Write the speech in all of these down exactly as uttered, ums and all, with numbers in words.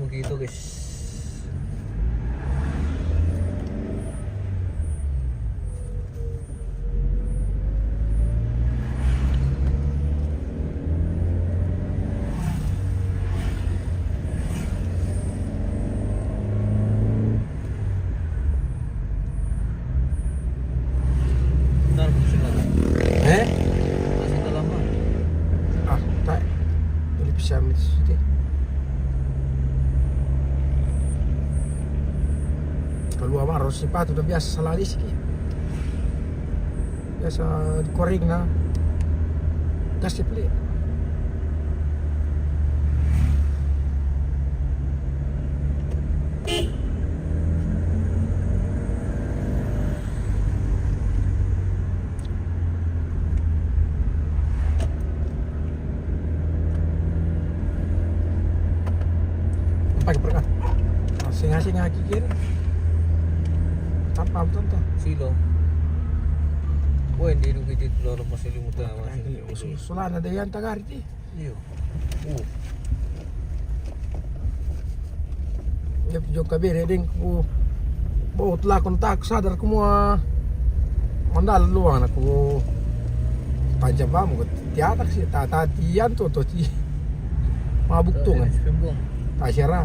Gitu, guys. Ntar aku sudah. Eh? Masih dalam, Bang. Ah, tak. Ini bisa ambil sih. Kalau abang harus sepatu udah biasa salah rezeki. Biasa dikorek na. Kasih pelik. Pakai perka. Asing-asing lagi kiri. Tanpa tonton. Silo. Woi, di dulu kita keluar masih lima tahun, masih lima tahun. Solana de yan tagari ti. Iyo. Uh. Dia pi jokka bere deng ku bau telakon tak sadar ku mua mandal luang na ku panjang bamu ku tiatak si tata tian to to ci mabuk tungan. Pembuang. Tak siara.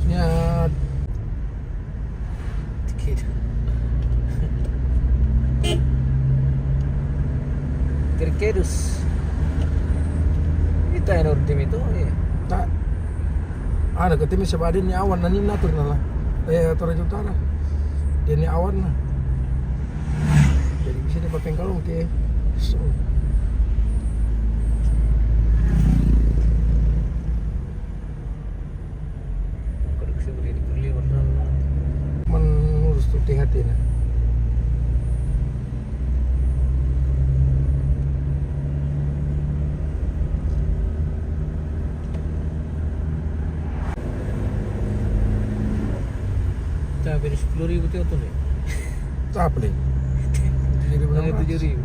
Nya Terkedu. Terkedus. Kita yang urut tim itu, iya. Tak. Ada ketemu sebab dia ni awan na ni natur na la. Eh, Toraja Utara. Dia ni awan na. Jadi bisa dia papengkalong ke. So. Menurus tu T H T na. Tapi di sepuluh ribu tu tu ni. Tapi ni. Tujuh ribu enam ratus. Tujuh ribu.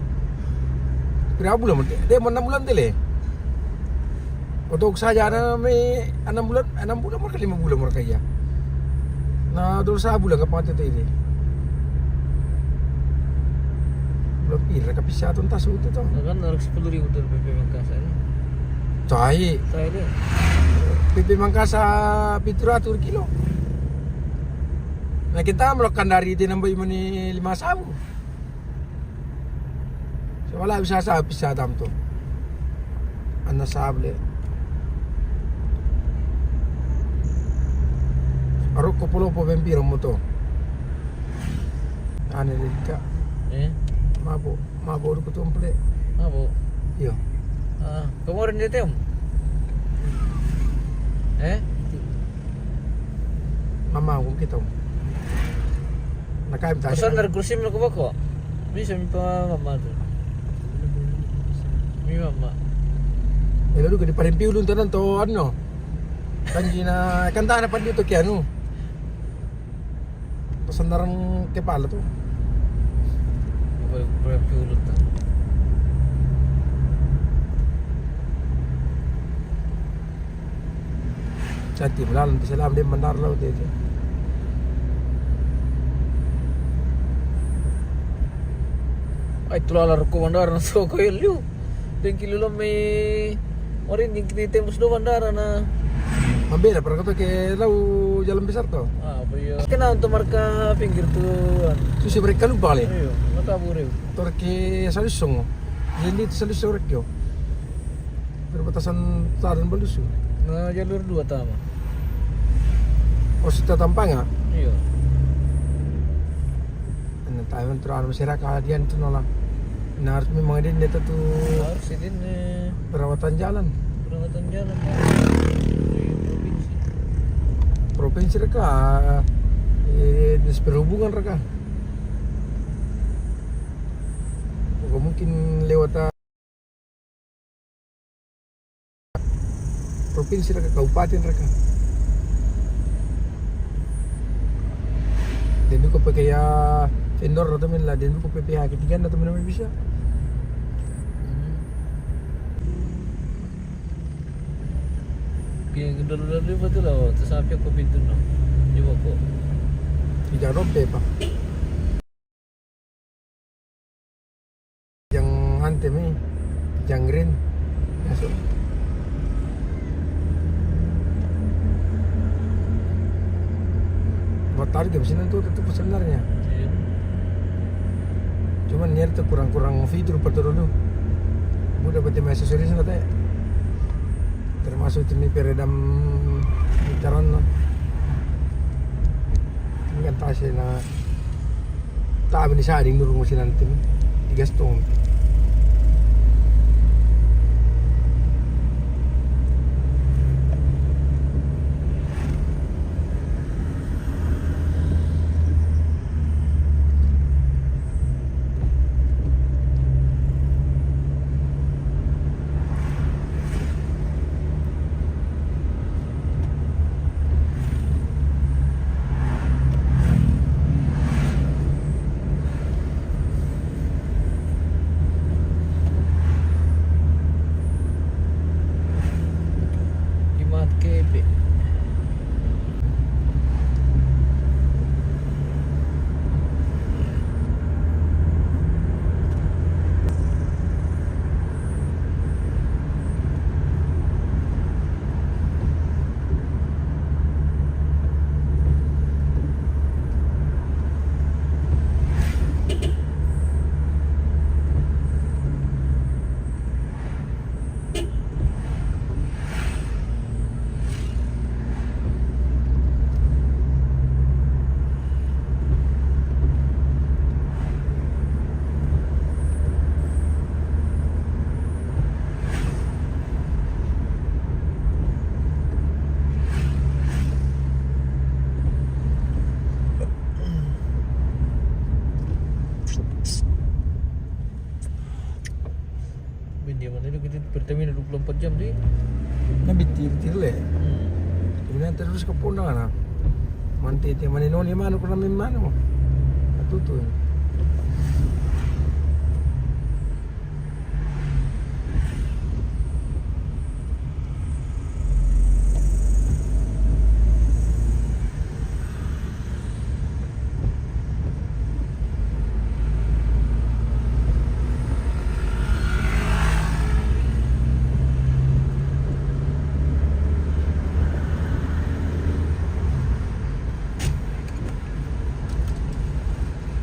Berapa bulan? Dia mau enam bulan tele. Untuk saja na me enam bulan, enam bulan mereka lima bulan mereka ya. Na dulu sa bulan ka pate te ini. Bulan pira ka pisa tu entah sutu tu. Kan harus sepuluh ribu dari P P Mangkasa ini. Cai. Cai dia. P P Mangkasa pitu ratus kilo. Na kita melakukan dari dia nambah imani lima sabu. Sa wala bisa sa pisa tam tu. Ana sable. Aroko polo po bempiro mo to. Ane de ka. Eh? Mabo, mabo aroko tu ample. Mabo. Iyo. Ah, kamu orang dia tem? Eh? Mama aku kita. Nakami ta. Pesan dari kursi mi ko bako. Bisa mi pa mama tu. Mi mama. Elo duka di parempi ulun tanan to ano. Kan jina kan tana pandi to kianu. Pesan darang kepala tu. Parempi ulun tanan. Cantik melalan di selam dia mandar lau dia tu. Ai, tulala roko bandara na so ko liu. Dengki lilo me. Ori dengki di tembus do bandara na. Mambela para kata ke lau jalan besar tu. Ah, apa ya? Kena untuk marka pinggir tu. Susi mereka lupa le. Iyo, maka bure. Torke salusong. Jadi salusong rekyo. Perbatasan Tadan Balusu. Na jalur dua tama. Oh, sita Tampanga. Iyo. Ana taman terang masyarakat dian tu nola. Na harus memang ada neta tu. Harus ini ni. Perawatan jalan. Perawatan jalan. Di provinsi. Provinsi reka. Eh, dinas perhubungan reka. Mungkin lewat provinsi raka, kabupaten raka. Deng duka pake ya vendor atau men la deng duka P P H ketiga atau men bisa. Yang dulu-dulu betul lah, terus sampai ke pintu no. Di bawah. Tidak rompe, Pak. Yang ante mi, yang green. Masuk. Buat target sini tuh tetap sebenarnya. Iya. Cuman niat tuh kurang-kurang fitur per dulu. Udah berarti masuk serius nggak teh? Termasuk timi peredam putaran no. Ini kan tasnya na. Tapi ni sading dulu masih nanti. Tiga setengah. Kimat kepe. Bindi mana itu kita Pertamina dua puluh empat jam tu. Na bitti, bitti le. Hmm. Kemudian terus ke Pondok, nah. Manti te mani noni manu kena min manu. Atutu.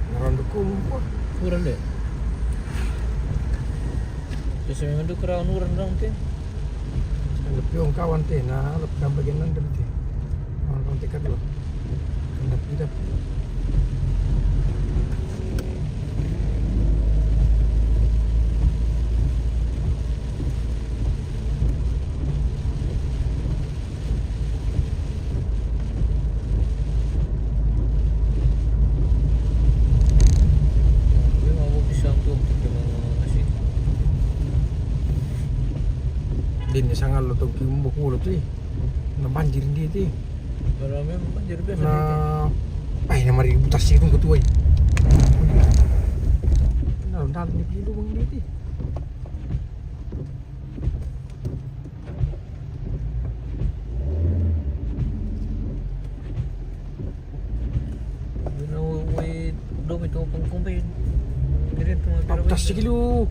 Ngaran dukung ko. Uran de. Terus memang tu kerawan uran dong tu. Lebih orang kawan teh, nah, lebih kan bagian nan tu. Orang kawan tekad lo. Kan dah tidak. Dini sangal lo tong ki umbo kulo tu, eh. Na banjir dia tu. Kalau memang banjir biasa. Na, dia tu. Ay, na mari butas itu ketua, eh. Na dalam ni pilu bang dia tu. Dua puluh kilo.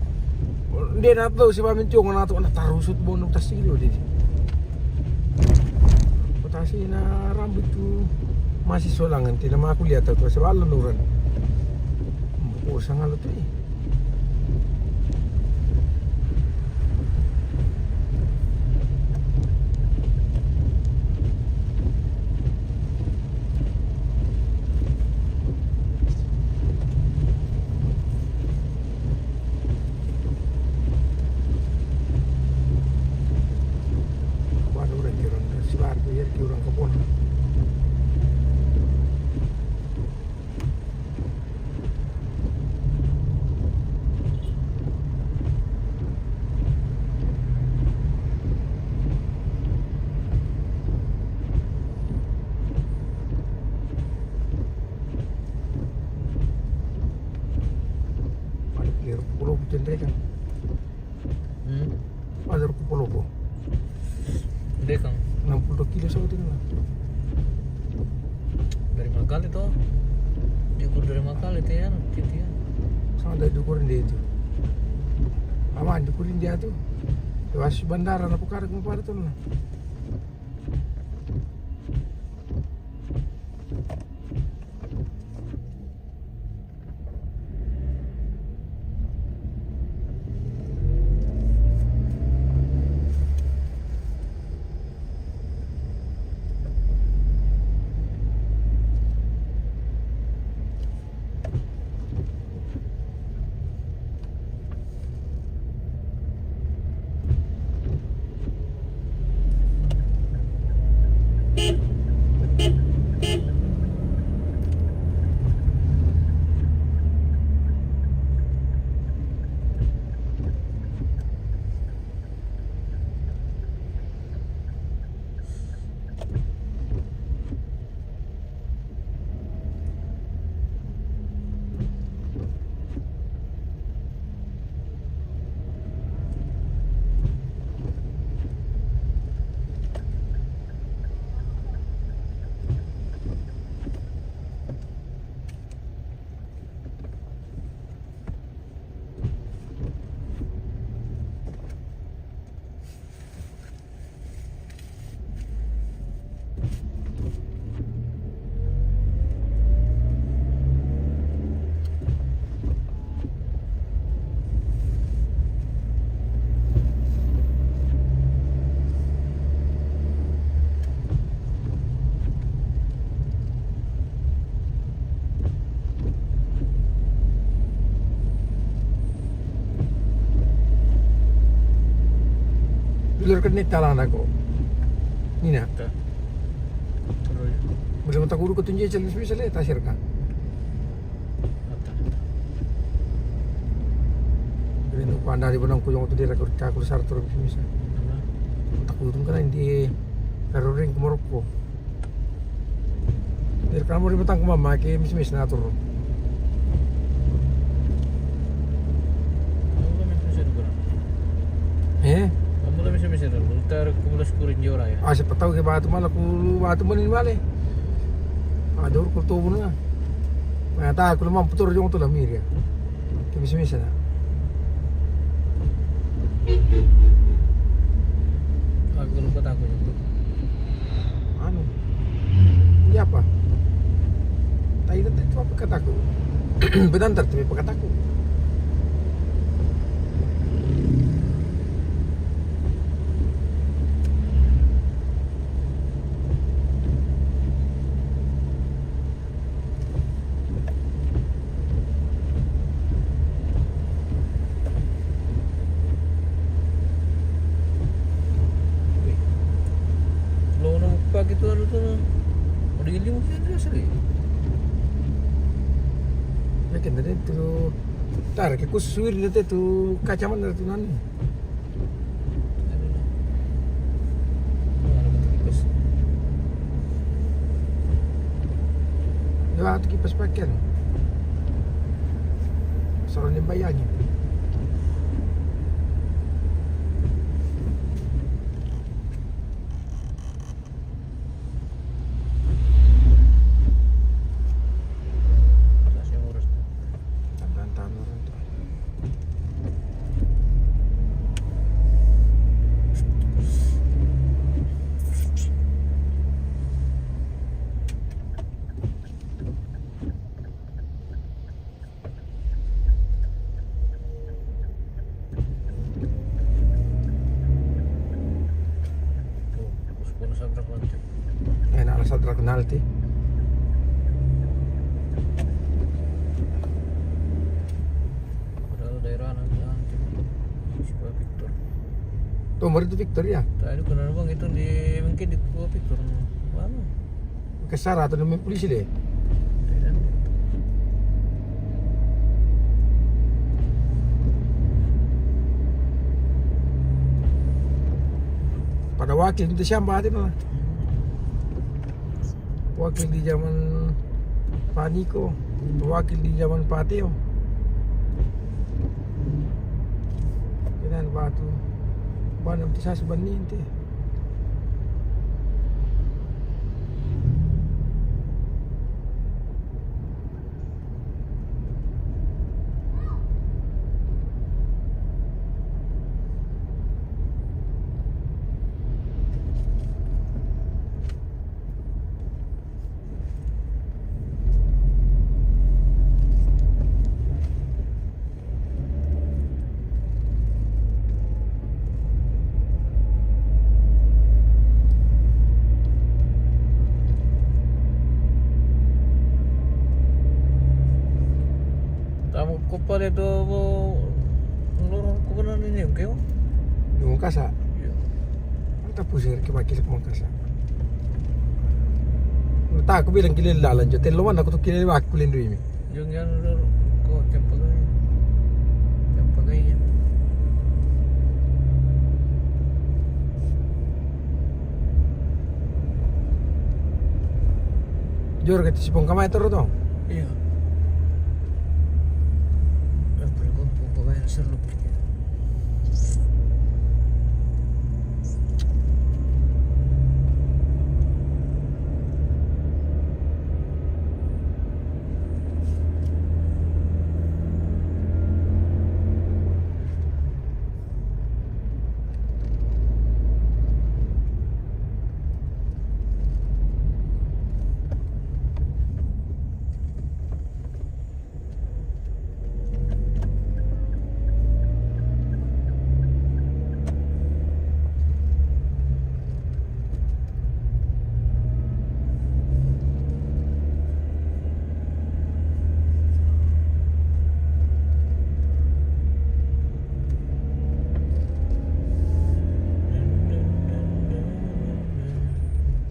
Dia nak tahu siapa mintiong, nak tahu, nak taruh sut bon dua puluh kilo dia. Kota sini rambut tu masih solangan, tidak mau aku lihat tu, sebab laluran. Oh, sangat letih. Kuat orang kira, sibar biar kira orang kebun. Ada kira pulau hujan mereka. Hmm? Ada ruku pulau ko. Dekang. Enam puluh dua kilo sama tu lah. Dari Makale tu. Diukur dari Makale tu ya, gitu ya. Sama dari diukur dia tu. Aman, diukur dia tu. Lewat bandara, nak pukar ke mana tu lah. Dulur kene talang aku. Nina. Terus. Boleh minta guru ketunjuk jelas misalnya tasir kan. Jadi nu pandai di benang kuyong tu dia rekor cakul sartur bisa. Takut tu kan di karuring ke Maroko. Dari kamu di petang ke mama ke mis-mis natur. Kamu lah mis-mis ada kurang. Eh? Kamu lah mis-mis ada. Lu tar kumulus kuring jora ya. Ah, siapa tahu ke batu malah ku batu manin balik. Ah, jor ku tubuh na. Nah, tak aku lemah putur jong tu lah mir ya. Ke mis-mis ada. Aku lupa tak aku jong tu. Anu. Iya apa? Tadi tadi tu apa kataku? Bedantar tapi apa kataku? Weh. Lo na buka gitu anu tu. Ada ini mungkin ada asli. Yakin tadi tu. Tar, ke kusuir dia tu kaca mana tu nani. Ada batu kipas. Ada batu kipas pakai. Salah ni bayangin. Tantan-tantan orang tu. Tuh, sepuluh sabrak nanti. Eh, nak rasa terkenal ti. Padahal daerah nanti, nanti. Siapa Victor? Tuh, mari tu Victor ya. Tadi kena bang itu di mungkin di Victor. Mana? Kesara atau demi polisi deh. Pada wakil itu siapa hati mana? Wakil di zaman Paniko, wakil di zaman Pateo. Kenan batu. Bana itu saya sebenarnya. Tama ko pale do mo loro ko na ni ni ko. Di Mangkasa. Iya. Anta pusing ki makis ko Mangkasa. Ta ko bilang kilele lalan jo, tello mana ko to kilele wa ko lendo imi. Yung yan loro ko tempo ko. Tempo ko iya. Jor ka ti sipong kamay toro to. Iya. Apa ko po ko ba sa lupa.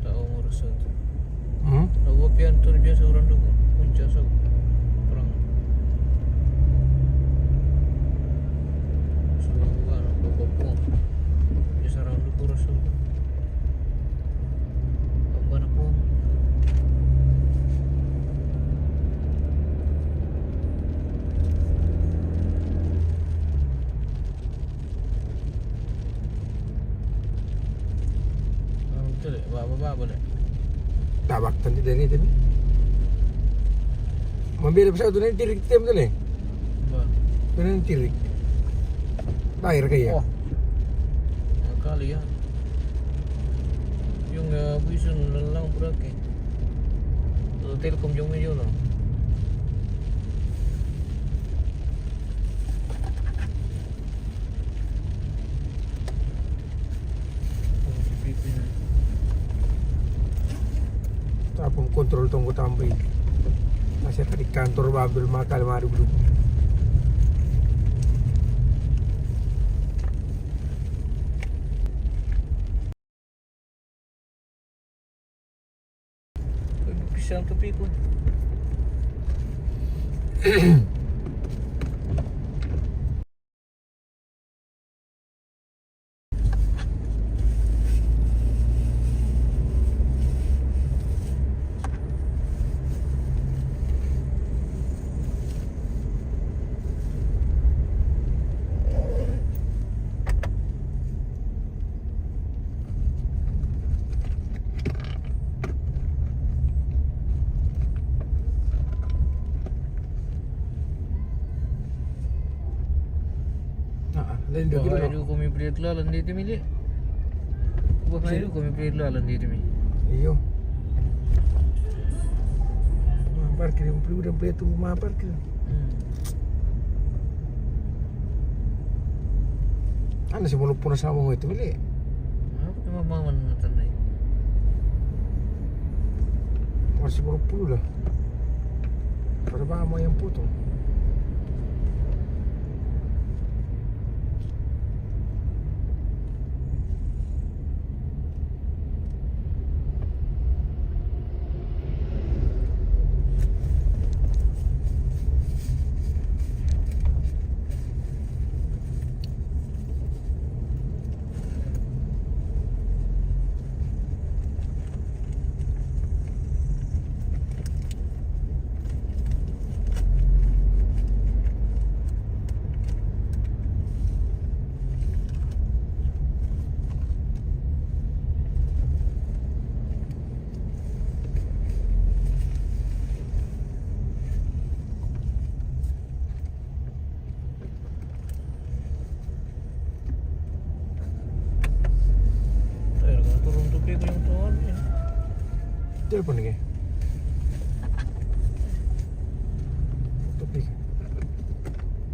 Tao mo rason. Hmm? Nawa pian tu biasa orang tu punca so perang. Selalu kan bapak pun biasa orang tu rason. Tambah apa? Anu tole, ba ba ba bole. Tabak tanti dari tadi. Mambira bisa tu nanti tirik tem tole. Ba. Tu nanti tirik. Bayar kaya. Oh. Kali ya. Yung uh, buisun lang berake. Telkom yung medyo no. Tapong kontrol tong ko tambay. Nasa ka di kantor ba, bil makal madu bulu. Santo Pico. Ah, ah, lain dua kilo. Wah, aduh, kami beli lalan di timi, Dik. Wah, aduh, kami beli lalan di timi. Iyo. Ma parkir, belum udah beli tu, ma parkir. Hmm. Ano si Mulupon na sa mga ito, bili. Apa cuma maman na tanay? Masih Mulupon lah. Para ba mo yang puto? Ayo, kalau turun tupi ko yung tuwan, eh. Telepon lagi. Tupi.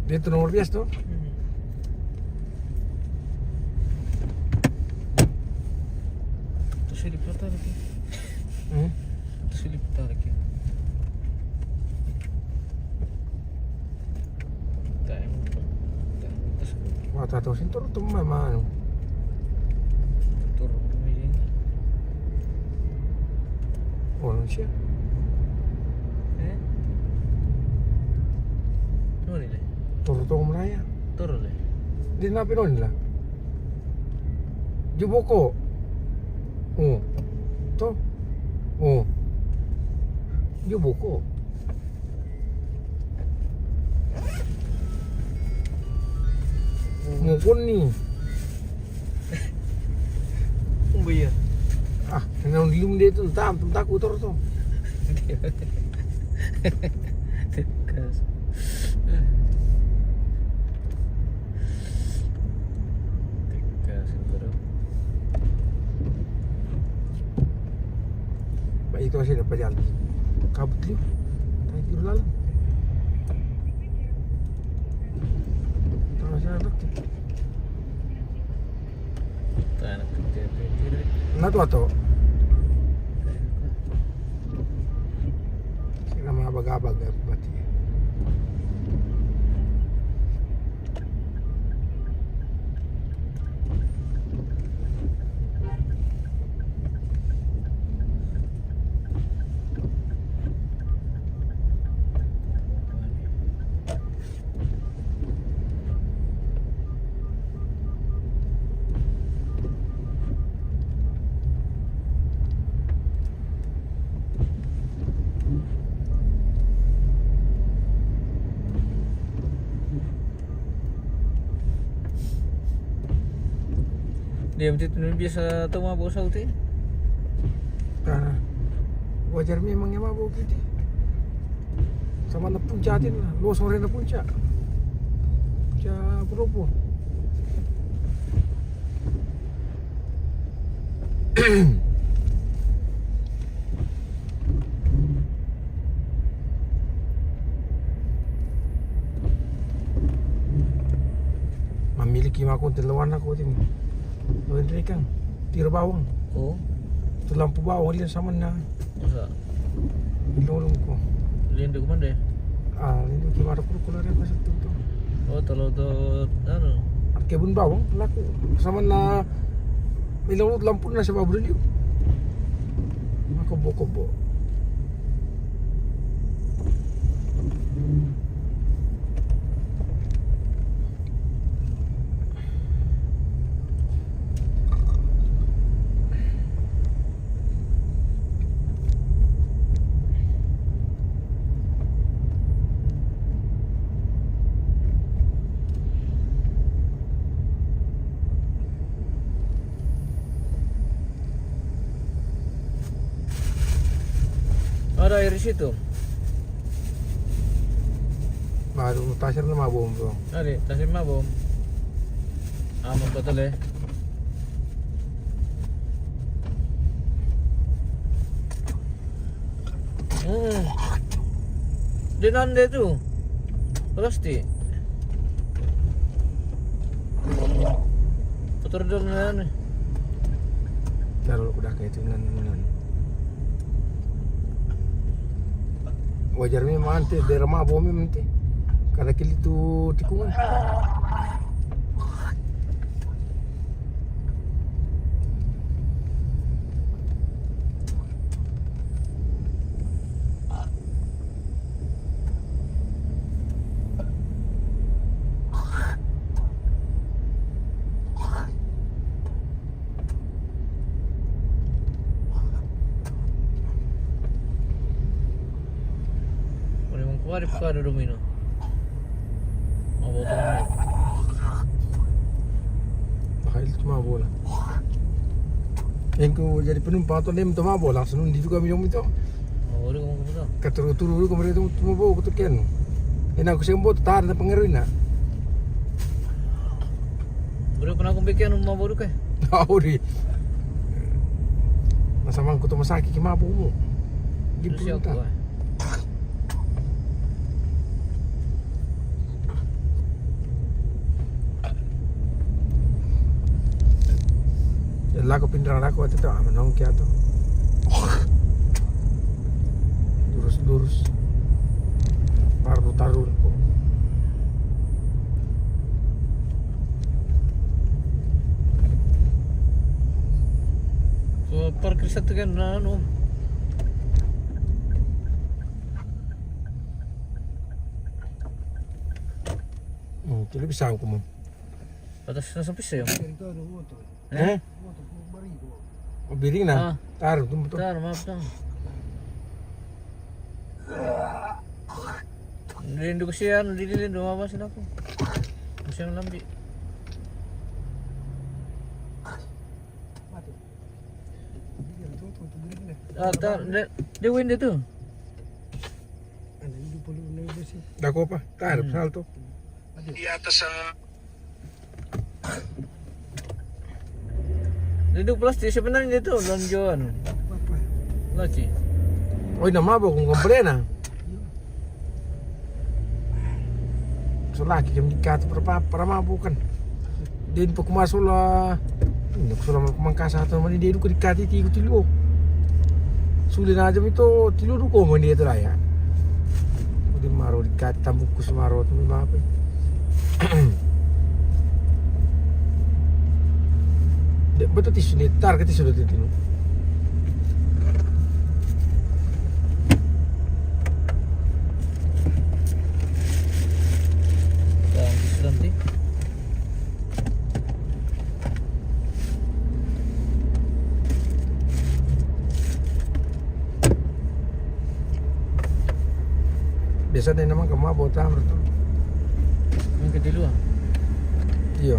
Dia tu nomor biasa tu. Hmm. Tu silip tu lagi. Hmm? Tu silip tu lagi. Wah, tau sin toro tu mai manu. Toro tu mai sini. Oh, Indonesia. Eh? Noni le? Toro tu Malaya. Toro le? Di napi noni la? Juboko. Oh. To. Oh. Juboko. Mukon ni. Umba iya. Ah, nang lum dia tu, tam, tam, takut terus tu. Tegas. Tegas, bro. Ba itu sih dapat jalan. Kabut liu. Tadi tidur lalu. Terus saya betul. Tanak kecil-kecil. Natu ato. Sila mga baga-baga bati. Dia mesti tu biasa tu mabok sauti. Ah, wajar memang yang mabok gitu. Sama na puncak din, lo sore na puncak. Puncak Bropo. Mamiliki mako te lawan ako tim. Lawan rekang. Tira bawang. Oh. Tu lampu bawang lian sama na. Masa? Ilung-ilung ko. Lindu ko mande? Ah, lindu ki mara kuru kula re pasal tu tu. Oh, talo tu, anu. Kebun bawang laku. Sama na ilung lampu na sebab beli. Maka boko bo. Ada air di situ. Baru tasir na mabom tu. Ada tasir mabom. Aman betul ya. Hmm. Di nande tu. Plastik. Kotor dulu na ni. Taruh udah kayak itu nan nan. Wajar memang ante daerah mabom memang ante. Kada kili tu tikungan. Boleh mengkuat di pukul ada domino. Mau bawa tu. Bahaya tu mah bola. Yang ku jadi penumpang tu dia minta mabok langsung di juga minum itu. Oh, boleh ngomong betul. Katuru-turu juga mereka tu mabok tu kan. Ina ku sembo tu tar na pengaruh ina. Boleh pernah aku bikin mabok tu kan? Tahu di. Masa mangku tu masaki ki mabok mu. Di Terus ya perintah. Aku. Lako pinrang lako ati to, ama nong kia to. Lurus-lurus. Taru-taru lako. Satu kan, anu. Hmm, itu lebih sangku, Mam. Atas nasa pisa ya? Eh? Oh, biring na. Ah. Tar, tumbuh tu. Tar, maaf, tar. Rindu kasihan, rindu, rindu apa sih aku? Kasihan lambi. Ah, tar, dia, dia window tu. Dako apa? Tar, hmm. Salto. Di atas, ah. Duduk plastik sebenarnya tu, lonjoan. Apa? Lagi. Oh, ina mabo kung komplena. Solaki jam dikati para, para mabo kan. Din pa kuma sola. Ina sola mangkasa atau mani dia duka dikati tiku tilu. Suli na jam itu tilu duko mani dia tu raya. Udi maro dikati tambuku semaro tu mapa. Dia betul tisu ni, tar ke tisu dia tilu. Tar, tisu nanti. Biasa dia nama kama bota mertu. Yang ketilu ah? Iyo.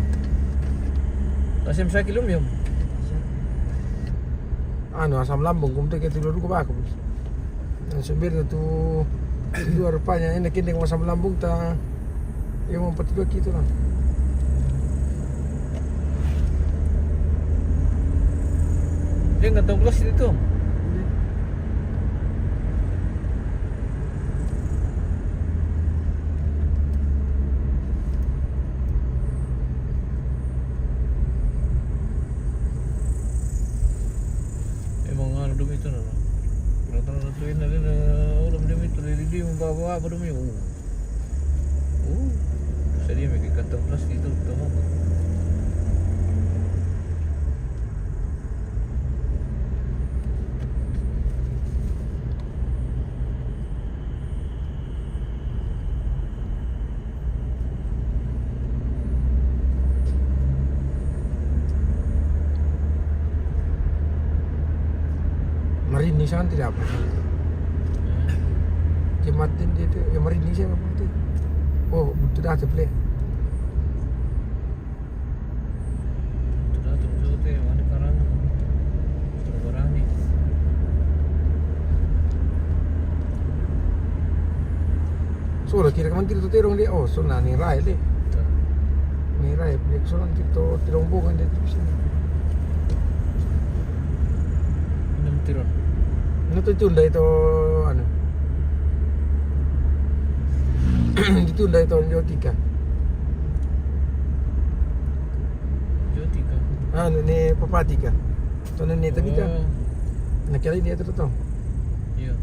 Asam saki lum yom. Anu, asam lambung, kumte ketilu duka baku. Yang sumber tu dua rupanya, ini kini asam lambung ta. Yang mau empat dua gitu lah. Dia nggak tahu kelas itu. Emang anu dumi tu na. Kalau tu ina dia, oh, dumi tu, dia, dia membawa apa dumi? Oh. Oh, saya dia mikir kantong plastik tu, tu apa? Marini sana tidak apa. Jematin dia tu, ya, Marini siapa tu? Oh, butuh dah tu play. Butuh dah tu, butuh tu, mana karang? Berani. So, la kira ka mantri tu terong dia. Oh, so na ni rai le. Ni rai, dia so nanti tu terong bukan dia tu sini. Enam tiron. Ini tu tunda itu, anu. Itu tunda itu Jotika. Jotika. Anu ni Papatika. Tu ni tapi kan. Oh. Nak kira dia tu tu. Iya.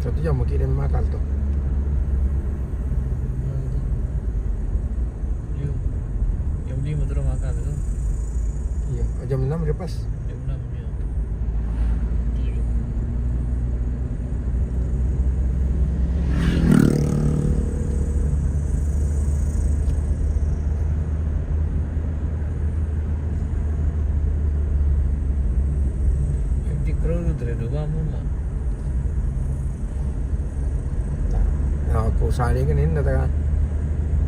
Satu jam mungkin dia makan tu. Jam lima tu dah makan tu. Iya, jam enam dia pas. Jam enam, ya. Tujuh. Tre dua mama. Nah, ko sare kan ini ta.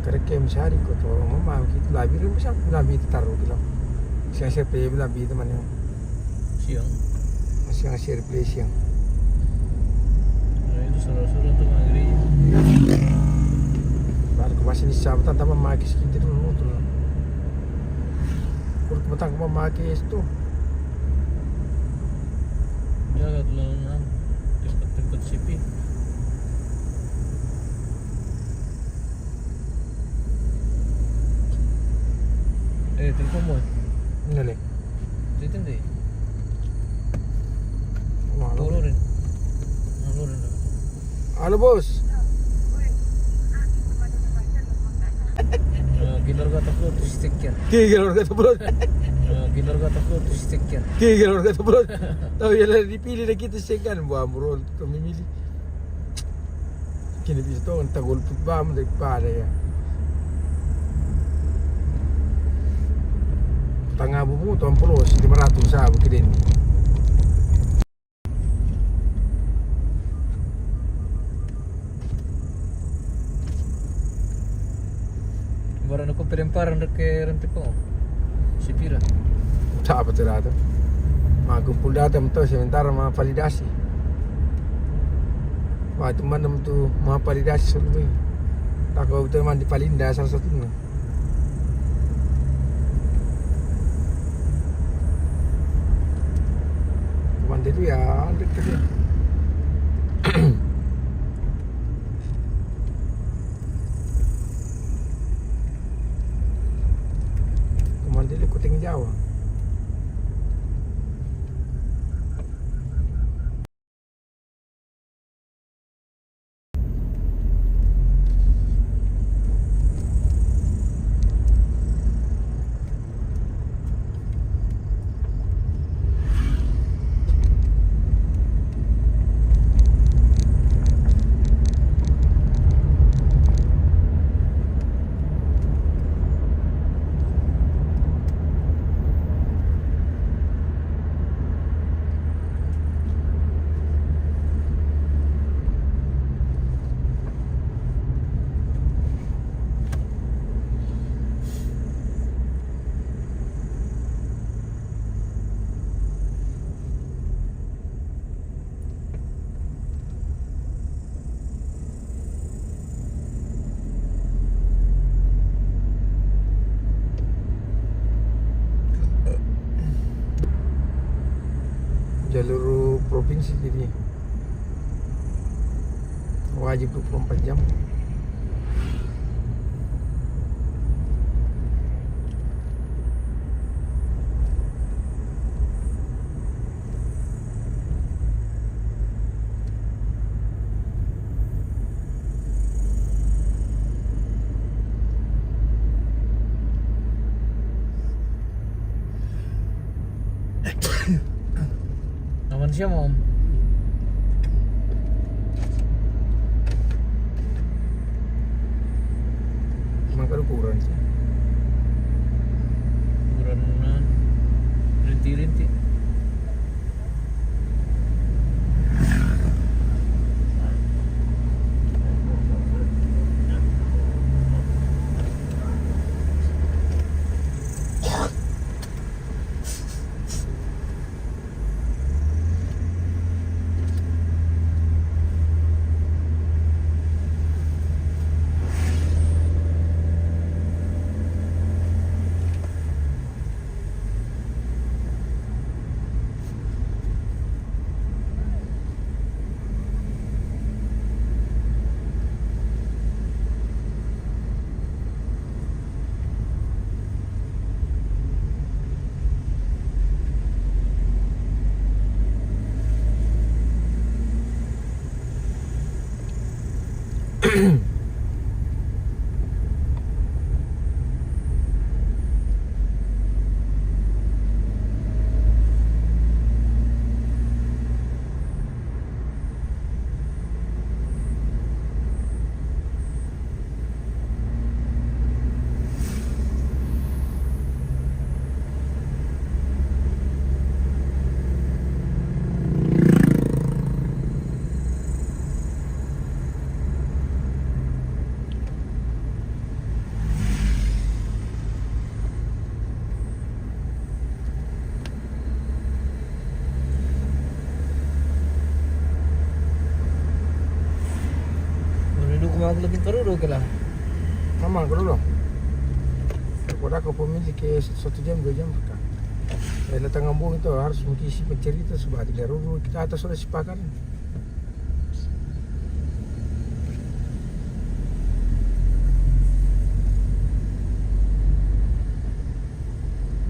Kare ke misari ko to mama kita labi re bisa labi taruh kilo. Siang siapa ya labi teman ya. Siang. Siang siapa siang. Nah, itu suruh-suruh tuh maghrib. Baru ke masih di Sabtu tambah magis kita dulu tuh. Kurang petang ke magis tuh. Jagat lang, ah. Tempat-tempat sepi. Eh, telepon mo. Ano ni? Titin di. Ano? Turo rin. Ano rin? Halo, boss. Ah, ginarga ta ko, to sticker. Kaya ginarga ta ko. Ah, ginarga ta ko, to sticker. Kaya ginarga ta ko. Tahu ya lah, dipili na kita second. Buah, bro, kami milih. Kini bisa tahu, ang tagol put ba mo, dagpada ya. Tanga bubu, tuan puluh, lima ratus sa, bukidin. Bara na ko pelemparan reke rente po. Sipira. Sa apa tu rata? Ma kumpul data mo to sementara ma validasi. Wa tu mana mo tu ma validasi solo tu. Tako tu man di palinda salah satu na. Kuman dia tu ya, andek tu dia. Kuman dia tu kuting Jawa. Jalur provinsi jadi wajib dua puluh empat jam. Aman siya mo. Mangkalukuran siya. Kuran na. Rinti-rinti. Aku lebih kerudu ke lah. Mama kerudu. Aku dah kau pemilik ke satu jam, dua jam, kan. Eh, datang ngambung itu harus mengisi pencerita sebab tiga rudu kita atas sudah sepakat.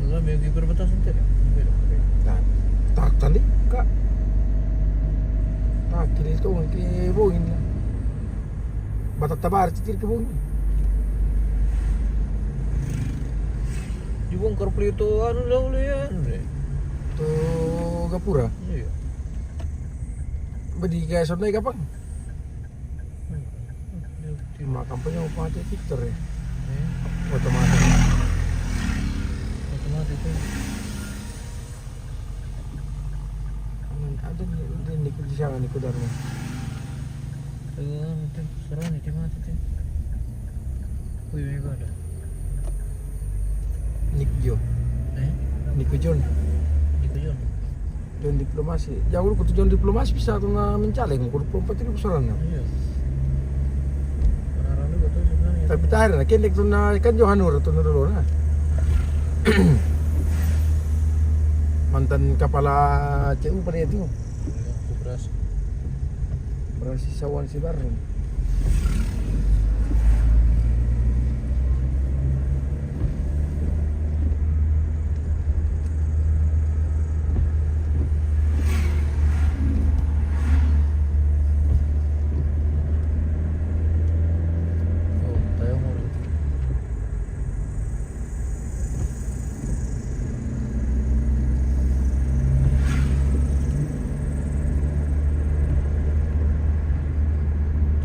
Lah, may perbatasan tayo. Nah, takkan di ka. Takkan itu ke bongin lah. Batak tabar citir ke bongin. Dibongkar pala itu, anu, lah, ulian, eh. Tu gapura. Iya. Badi ka sonai kapang. Makan punya upah dia Victor ya. Eh? Otomatis. Otomatis itu. Ada ni, ada ni kerja sana ni kudarnya. Eh, nanti serang ni, dia mati tu. Wih, wih, ada. Nick Jo. Eh? Nico John. Nico John. John diplomasi. Jauh ko tu John diplomasi bisa tu na mencalek ko dua puluh empat itu besaran na. Iya. Orang-orang dulu tu sebenarnya. Tapi tarik na kendek tu na kan Johanur tu na dulu na. Mantan kepala C U pada itu. Iya, koperasi. Koperasi Sawan Sibarni.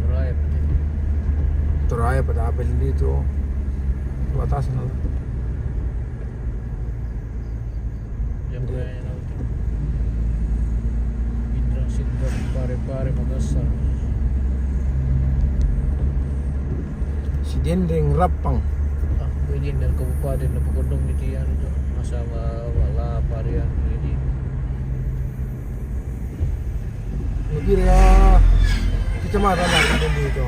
Toraya pa din. Toraya pa dapat dito. Batas na lang. Diyan po yan, ano. Pindrang Sidra, Pare-Pare, Magasar. Si Dendeng Rapang. Ah, pwede na kabupaden na pagkondong ni Tian to. Masama, wala, pare yan, pwede. Mungkin ya kecamatan lah, mungkin di itu.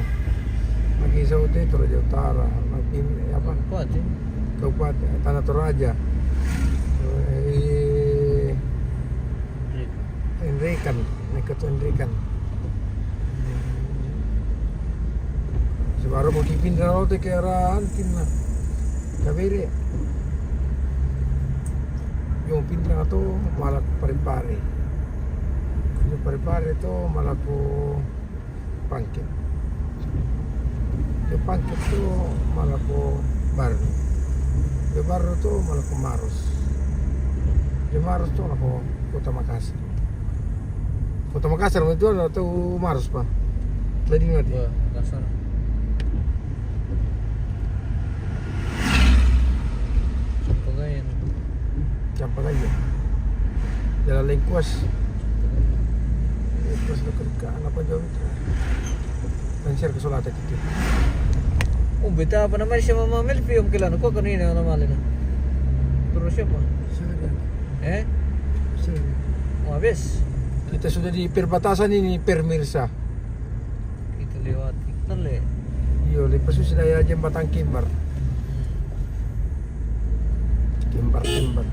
Lagi Saute, Toraja Utara, lagi apa? Kabupaten. Kabupaten, Tanah Toraja. Eh, Enrekan, nekat Enrekan. Sebaro mo kipin rao te ke arah antin na. Kabere. Yung pinta to malak Pare-Pare. Yung Pare-Pare to malak ko Pangkep. Yung Pangkep to malak ko Barru. Yung Barru to malak ko Maros. Yung Maros to malak ko Kota Makassar. Kota Makassar, mo itu atau Maros pa? Tadi ngati. Wah, Makassar. Sampagayan. Sampagayan. Jalan Lengkuas. Lengkuas dekat ke anak panjang itu. Lancar ke Solata gitu. Oh, beta apa namanya siya Mama Melvi, om kilala ko kanina na mali na. Terus siapa? Siya na. Eh? Siya na. Oh, habis. Kita sudah di perbatasan ini, pemirsa. Kita lewati. Nale. Iyo, lepas itu sudah ya jembatan Kimbar. Kimbar, Kimbar.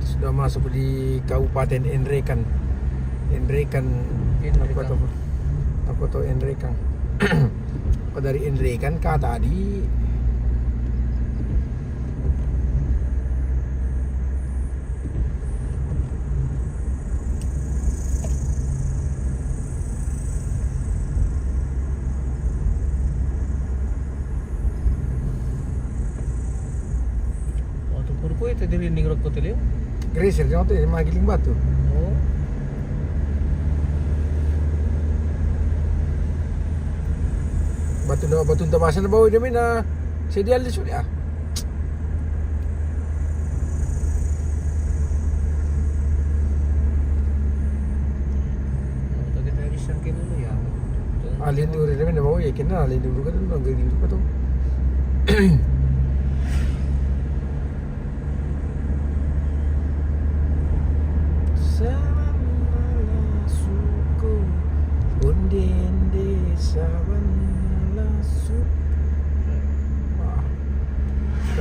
Sudah masuk di Kabupaten Enrekan. Enrekan. Enrekan. Aku tahu, aku tahu Enrekan. Kau dari Enrekan kah tadi? Waktu kurku itu di rinding rokok tu, Leo. Grazer, jangan tu, magiling batu. Oh. Batu dah, batu dah basah dah bau dia mina. Sedia li sudah. Alin dulu dia mina bau ya kena alin dulu kan nang gini apa tu. Sama suku onde-onde.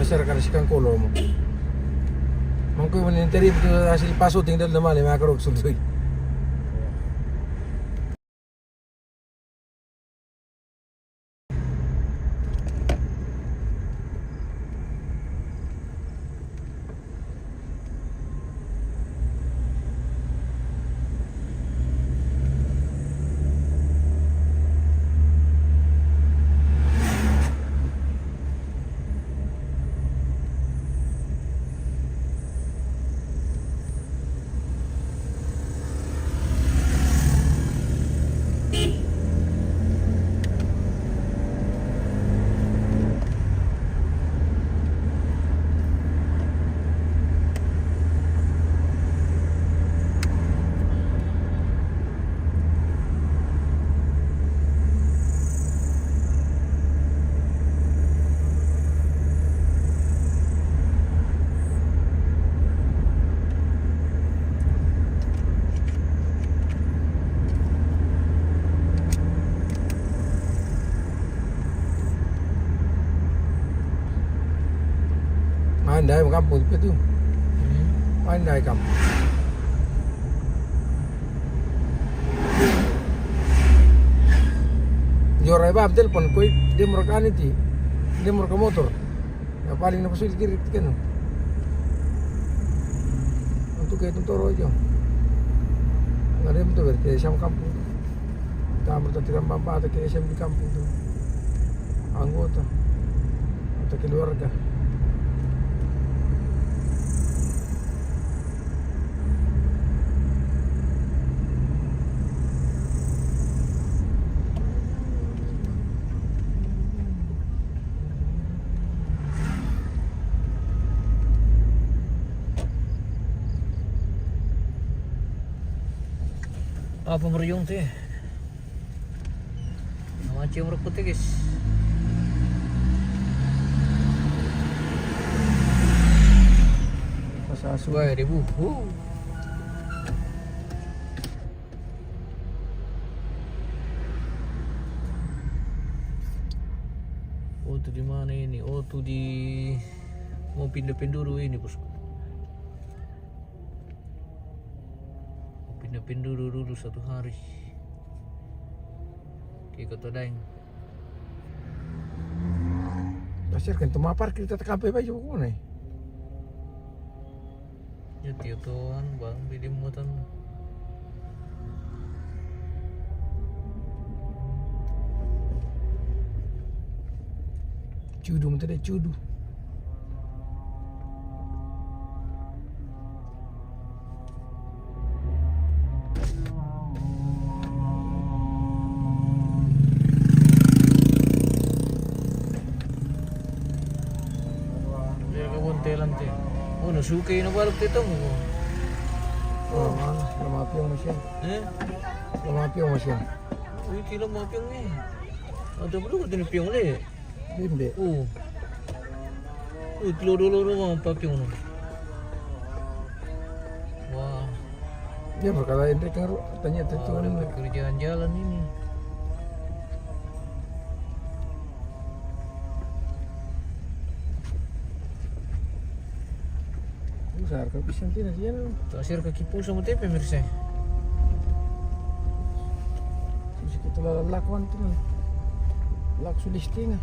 Cara kada sikan kolo mo. Mangko mo ni tadi itu hasil paso tinggal nama lima kerok sundui. Main dai kampung itu. Main dai kampung. Yo rai bab telepon koi dia mereka ni ti. Dia mereka motor. Ya paling na pasulit kiri kan. Untuk kayak itu toro aja. Nggak ada yang betul berarti sama kampung. Kita berarti tidak mampu atau kayak di kampung tuh. Anggota atau keluarga. Apa meriung teh? Macam rokok teh, guys. Pas asuh. Dua ribu. Huh. Oh, tuh di mana ini? Oh, tuh di mau pindah-pindah dulu ini, bosku. Mau pindah-pindah dulu, dulu satu hari. Kayak kota Daeng. Pasir kan tempat parkir kita tekan pe baju kau nih. Ya, tio tuan, bang, bili muatan. Cudu, minta dia cudu. Dia kebun telan teh. Oh, na suka ini balok teh tong. Oh, mana? Lama pion masih. Eh? Lama pion masih. Wih, kilo lama pion ni. Ada belum tu ni pion le. Bimbe. Oh. Wih, kilo dulu rumah papion. Wah. Dia berkata ini kan tanya tu. Wah, tuan ada ni. Pekerjaan jalan ini. Usar ka pisan tina dia. Tasir ka kipu sama tepe, mirsa. Terus kita lakukan tu. Lak sulistinga.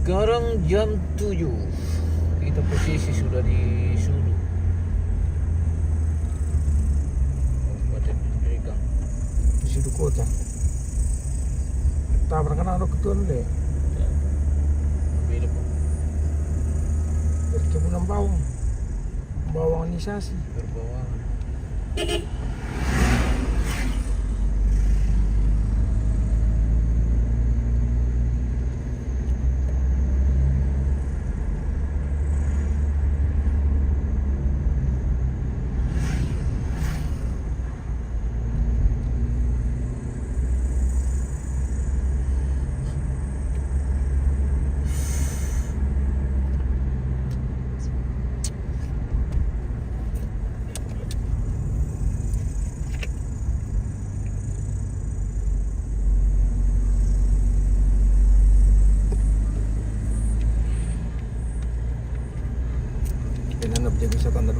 Sekarang jam tujuh. Kita posisi sudah di Sulu. Kabupaten Penajam. Di Sulu kota. Tak pernah kenal dokter deh. Ya. Beda, Pak. Perkebunan bawang. Bawanganisasi. Berbawangan.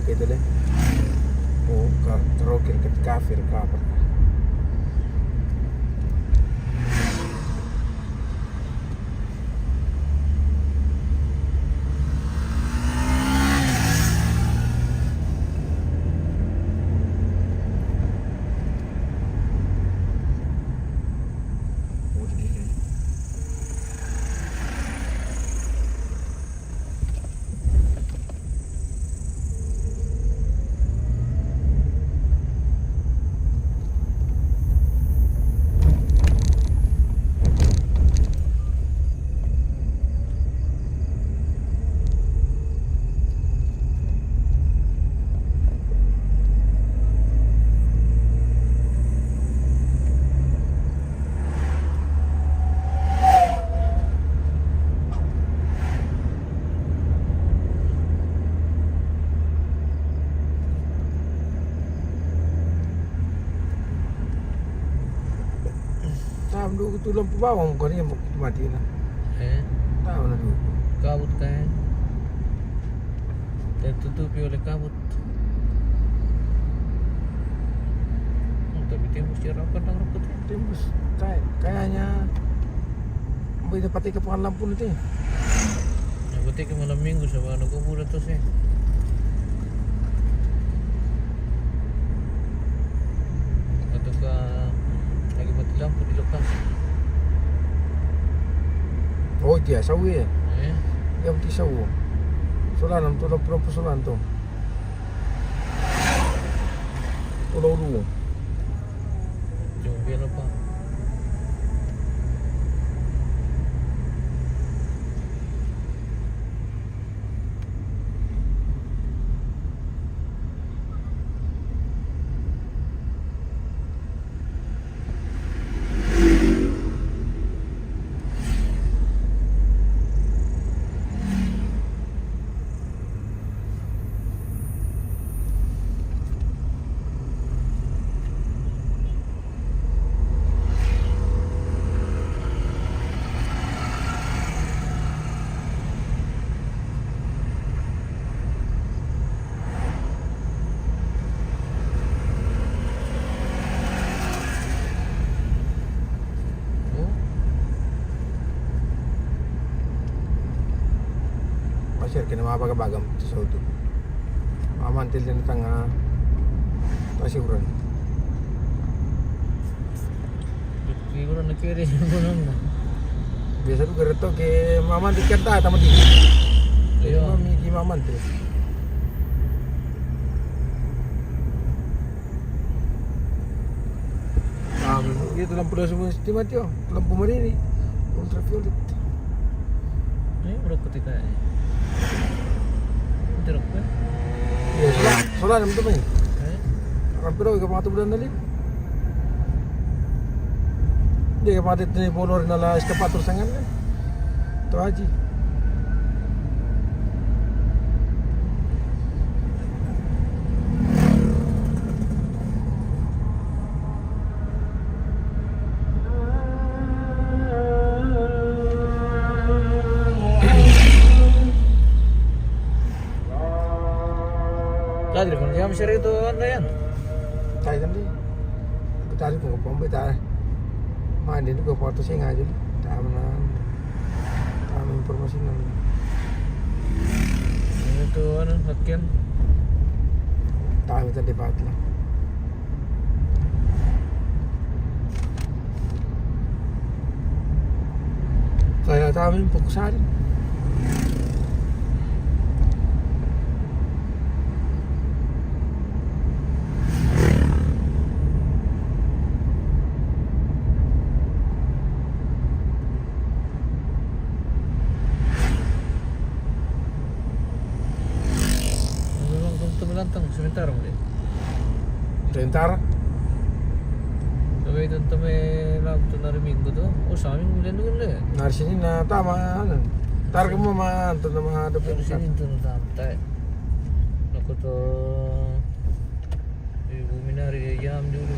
Kedele. O ka, karaoke kat kafe ka apa. Tam du tu lampu bawang ko ni mati na. Eh? Tam na du. Kabut ka, eh? Tertutupi oleh kabut. Hmm, tapi tembus siaran kan orang kecil. Tembus. Kayak, kayaknya boleh dapat ke pangan lampu nanti. Yang penting ke malam minggu sama anak kubu dah terus ya. Atau ke lagi mati lampu di lokasi. Oh, dia sawi ya? Eh? Dia mati sawi. Solan tu, lampu-lampu solan tu. Ulo ulo. Jom biar apa? Pasir kena mabagabagam tu sautu. Mamantil din tanga tasiuran. Siguro na kiri mo nun. Biasa tu gareto ke mamantil kanta tama di. Iya. Mami di mamantil. Ah, itu lampu dah semua mesti mati oh. Lampu marini. Ultraviolet. Ini berapa ketika ini? Jeruk kan? Iya, sola, sola nam tu main. Eh? Lampu dah ke mata bulan tadi. Dia ke mata ni bolor nala eskavator sangat kan. Tu aji. Tadi pun jam seri tu anda yan. Tadi tadi. Tadi pun ke pom tadi. Mandi tu ke foto sih ngaju. Tamu na. Tamu informasi na. Ini tu anu, latihan. Tamu tadi patla. Kaya tamu fokus hari. Sementara mo di. Sementara. Sabi itu tama lang tu na rin minggu tu. O, sa amin ulan dulu le. Nari sini na tama, ano. Tar ka mo ma, anto na ma, Nari sini tu na tama tayo. Naku to. Di buminari jam dulu.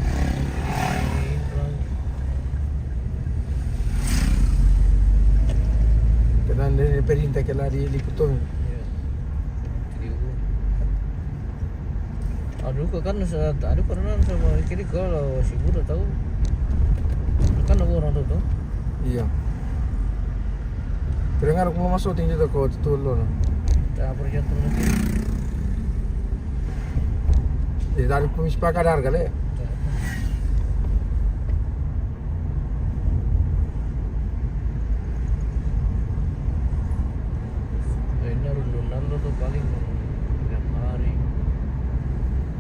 Kailangan din iparinta kailangan di likuton. Iya. Di ko. Duka kan sa, aduh, karena sama kiri kalau si Buddha tahu. Kan aku orang tahu tuh. Iya. Terdengar aku mau masuk tinggi tuh kau tuh lo. Tak perlu jatuh lagi. Jadi tadi pun sepakat harga le. Ini rundun lalu tuh paling tiap hari.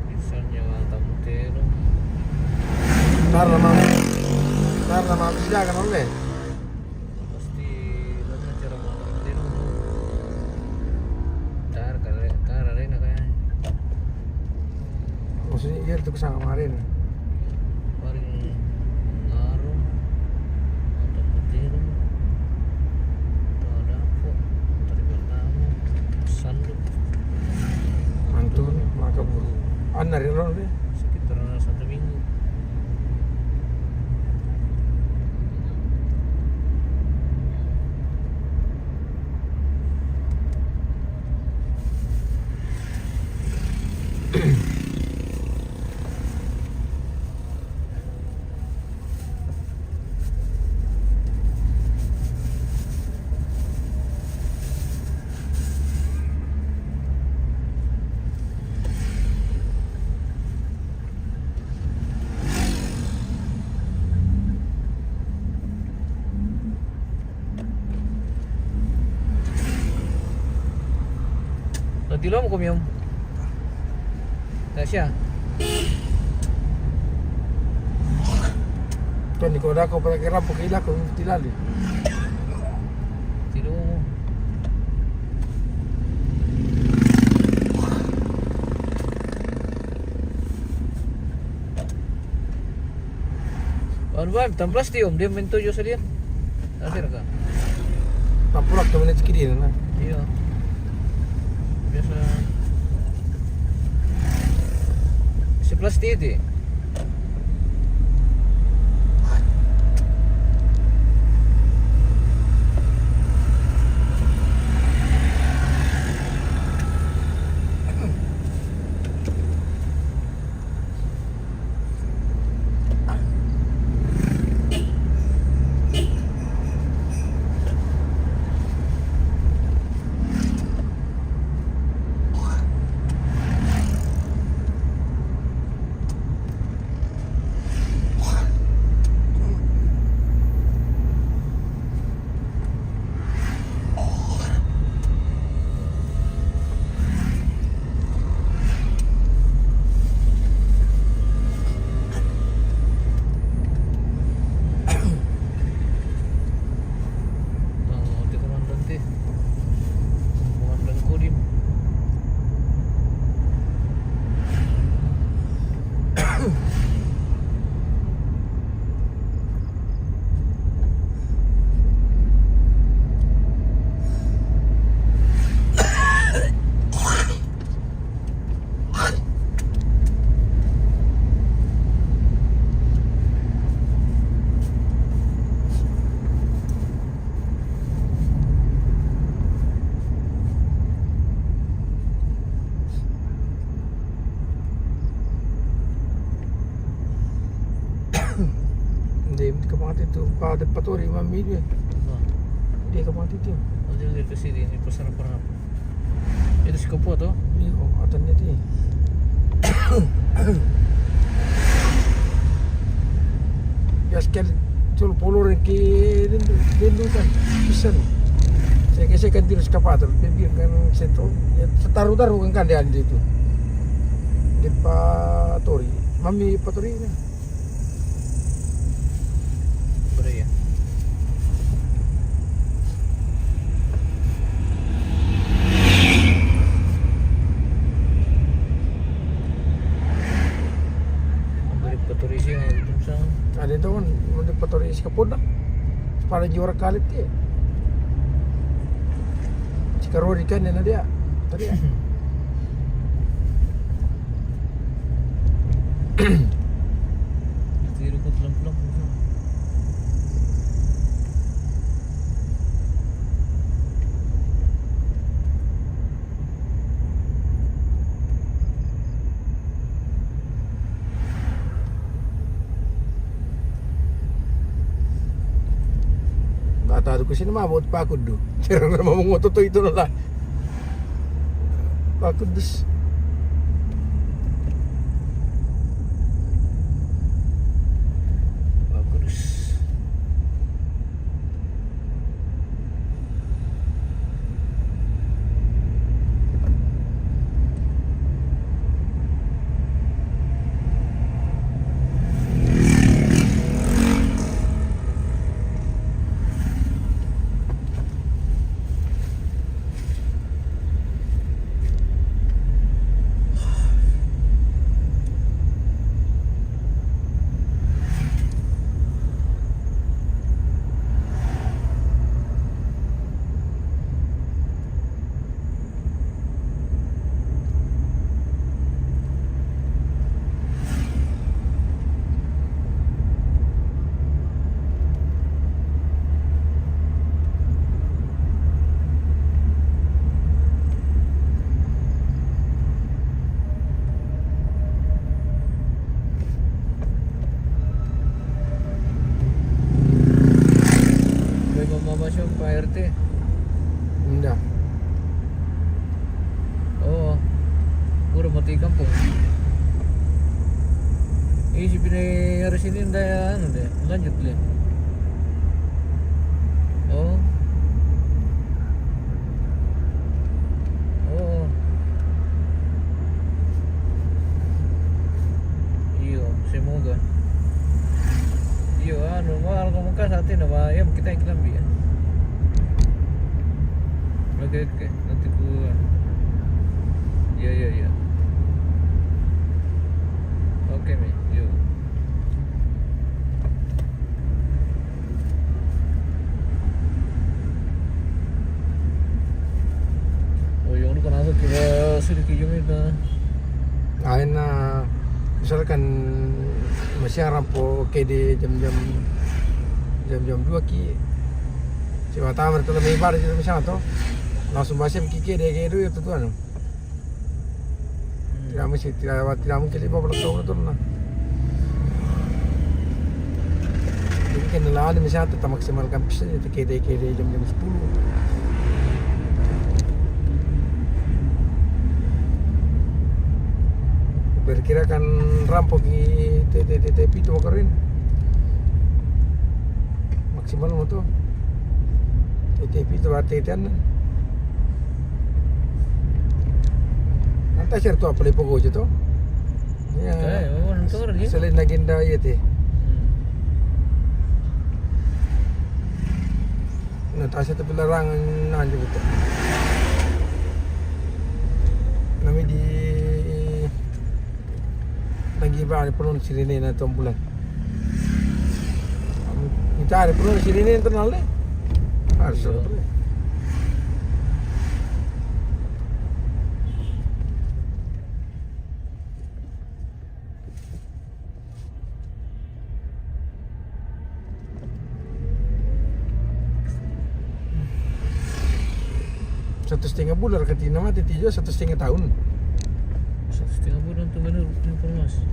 Misalnya tamu telo. Karena mau, karena mau bisa kan oleh. Pasti lo cara mau tamu telo. Tar kare, tar arena kayaknya. Maksudnya iya itu kesana kemarin. Paling ngaruh atau kutiru atau ada apa, terima tamu, sanduk. Mantun maka buru. Anar ya lo deh. Sekitar satu minggu. Lo tilo mo komiom. Tasya. Tuan di koda ko pala kira pukila ko tilali. Tilo mo. Anu ba, tamplas ti om, dia mintu jo salian. Asir ka? Tampulak tu menit sikit dia na. Iya. Biasa. Si plastik ti. Tang, oti komandan ti. Komandan Kodim. Hindi, hindi ka makatito. Pa, patori, mamili eh. Hindi ka makatito. Hindi ka kasi din, hindi pa sarap-sarap. Ito si Kapo to? Hindi ko, atan niya ti. Yas kel, tul pulurin ki, din, din, din, kan, bisan. Saya kasi kan tiros kapatul, pipir kan sentro. Ya, setaru-taru kan kan dia di itu. Di patori. Mami patori na. Bro, ya. Balik patori siya, ito sa Ada itu kan, untuk patori si Kapo na. Para juara kalit ya. Si Karori kan, na dia. Tadi ya. Tiro ko tlamplang ko. Taru ku sini mabot pakuddu. Tira na mamungo to itu lah. Pakudus. Pakudus. May mamamasyon pa, R T. Indah. Oo. Puro mati kampung. Eh, si Pinay harus ini nda, ano, deh, lanjut, deh. Oo. Oo. Iyo, semoga. Iyo, anu, mahal kamu kan saat ini, Pak. Ya, kita yang kilang, ya. Oke, oke. Nanti ku, ya, ya, ya. Oke, mi. Yo. Oh, yung ano ka na, kaya sila kayo may ka. Ayan na, misalkan masih rampo kede jam-jam, jam-jam dua ki. Si mata mereka lebih bar jam sana to. Langsung masih ki kede kede itu tuh anu. Tidak mesti, tidak, tidak mungkin lima belas tahun itu lah. Jadi kan nelayan misalnya tetap maksimalkan bisa itu kede-kede jam-jam sepuluh. Perkirakan rampok di T T T P itu keren. Maksimal mo to. T T P itu arti itu. Nanti share to apa lepo gojo to. Ya. Selain agenda iya ti. Hmm. Nah, tasa tapi larang nanti gitu. Nami di lagi ba ni penuh sirene na tombulan. Minta ada penuh sirene internal deh. Harus. Iya. Satu setengah bulan, katina mati tiga, satu setengah tahun. Satu setengah bulan tu baru informasi.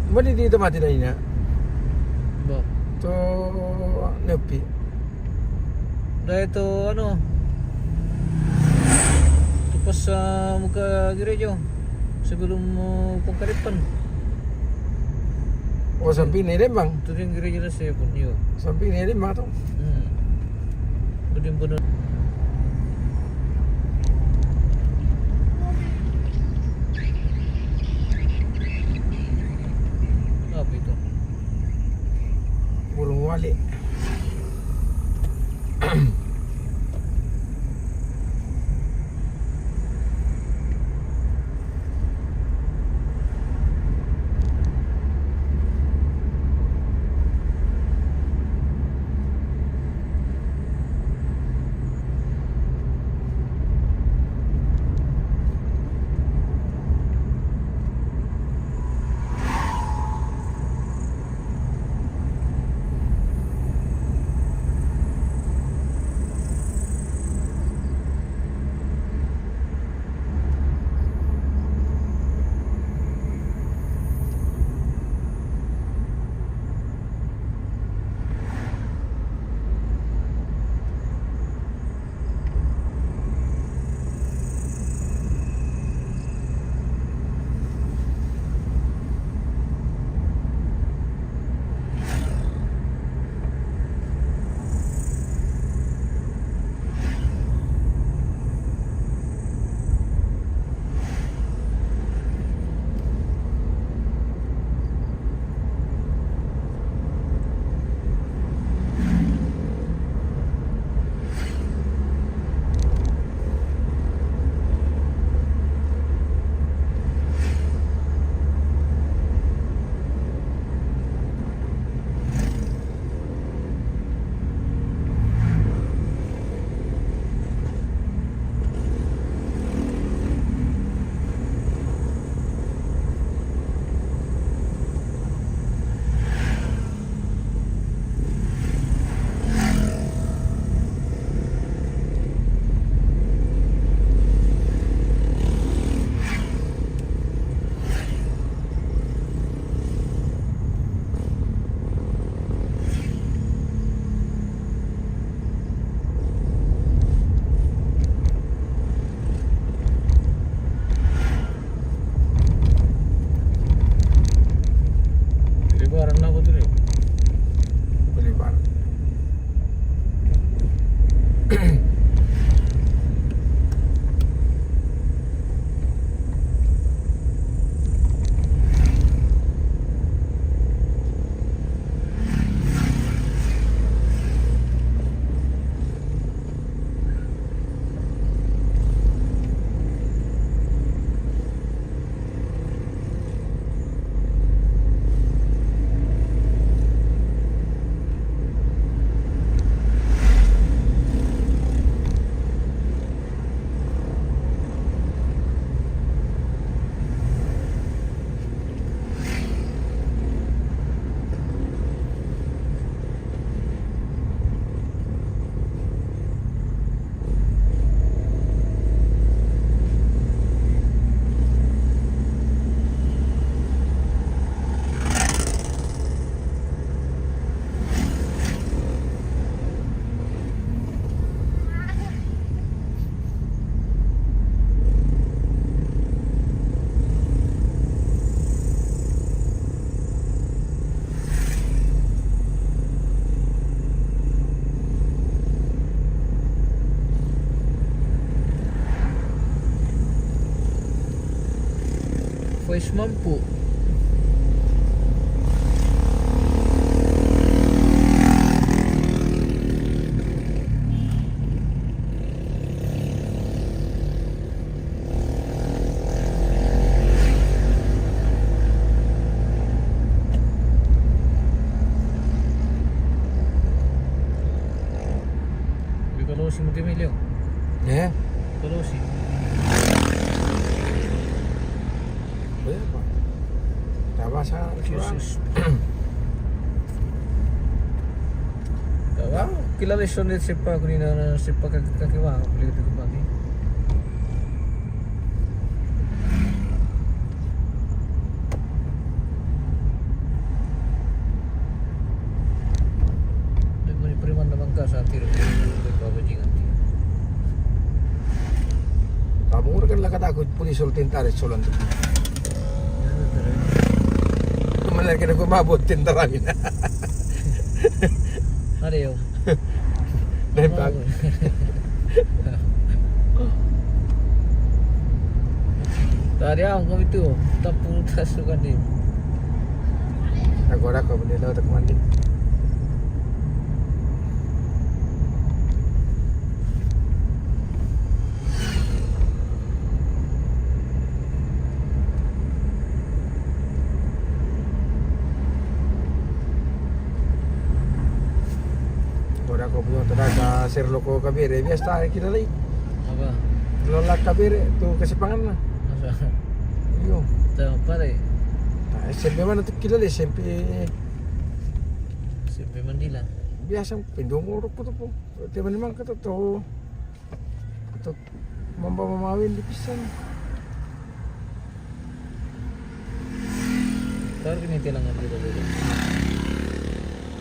Mani di tempat ini ya? Ba. To nepi. Dai to, ano, to pas, ah, muka gereja sebelum, ah, pengkaripan. Oh, samping ni Lembang. Tu yang gereja dah saya pun, yo. Samping ni Lembang tu. Hmm. Benar-benar. Apa itu? Burung walik. Wais mampu. Di Kalosi mo, Emilio. Eh? Kalosi. Pwede pa. Tama sa Sus, sus. Kawa, kilala siya ni Sepa ko ni na, na Sepa ka-, kakiwa, kulit ko pa ni. Nagmanipriman naman ka sa tiro, tiro, tiro, babajingan, tiro. Kamu kan lakat aku pulis sultan tarik sulan tu. Ano, tiro? Kung malaki na gumabot, tinta kami na. Ano yun? Dahil pag- Tadi ako kami tu, tapos taas ko kanil. Agora ko, hindi lang ako mandi. Koda ko punya tada ka sir loko kabere, biasa kita lagi. Apa? Lola kabere, tu kasi pangan na. Masa? Iyo. Tahu pare. Nah, S M P mana tu kita lagi, S M P. S M P Mandila. Biasa, pindong urok ko tu po. Tiba ni mang kata tu. Ito, mamba mamawin di pisan. Tar kini tilangan kita dulu.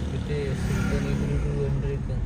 Kita simpan ibu dulu mereka.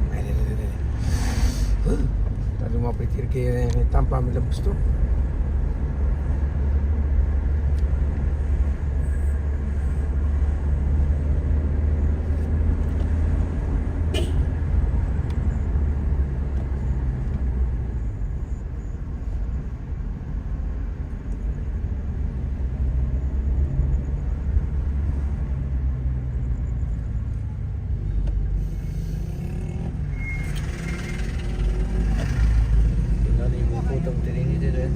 Ay, dali, dali, dali. Huh? Tadi mau pikir ke tampa mi lembus tu. Kina ni mo putang tirini dire.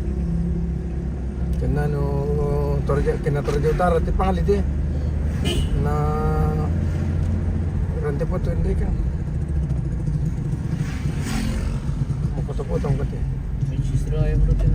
Kina no Toraja, kina Toraja Utara ti pangalit eh. Na rante po to hindi ka. Mo puto-puto ang kati. May sistra yung rutin.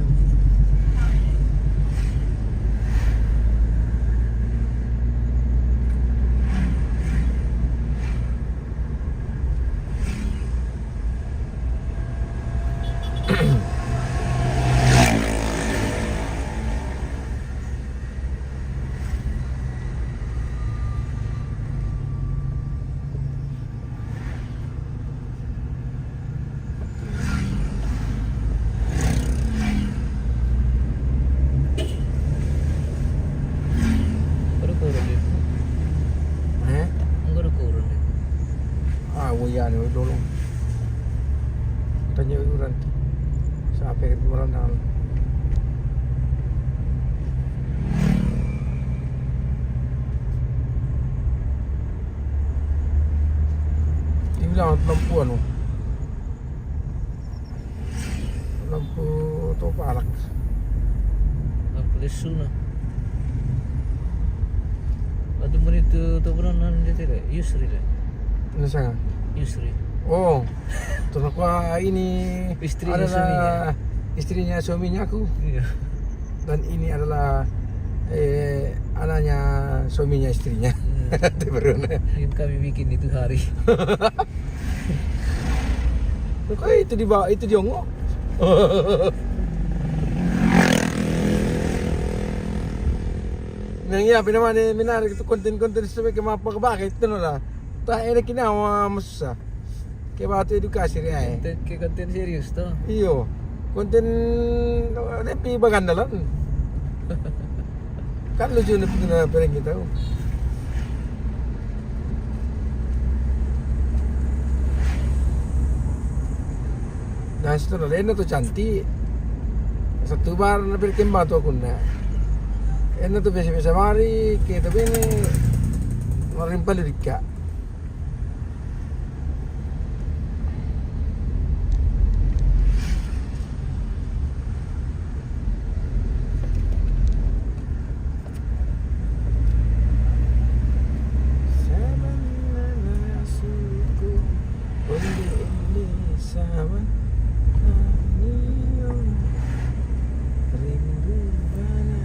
Oh iya, ni lolong. Tanya orang tu. Siapa yang murah dah? Dia bilang lampu anu. Lampu tu apa arak? Lampu lesu na. Batu meritu tu pernah nan dia tidak? Yusri lah. Ini sana. Yusri. Oh, tu aku ini Istrinya adalah suaminya. Istrinya suaminya aku. Iya. Dan ini adalah, eh, anaknya suaminya istrinya. Iya. Itu baru na. Yang kami bikin itu hari. Kok itu di bawah, itu di ongok? Nang iya, pina mana menarik itu konten-konten sampai ke mapa ke baka itu na lah. Tak ada kena wa masusah. Ke batu edukasi ri ai. Konten, ke konten serius tu. Iyo. Konten lebih bagandalan. Kan lucu na pina pereng kita. Nah, situ na lena tu cantik. Satu bar na berkembang tu aku na. Ena tu biasa-biasa mari, kita bini. Maring palu dika. Saman na nasuku, undi indi saman, aniyo, rindu bana.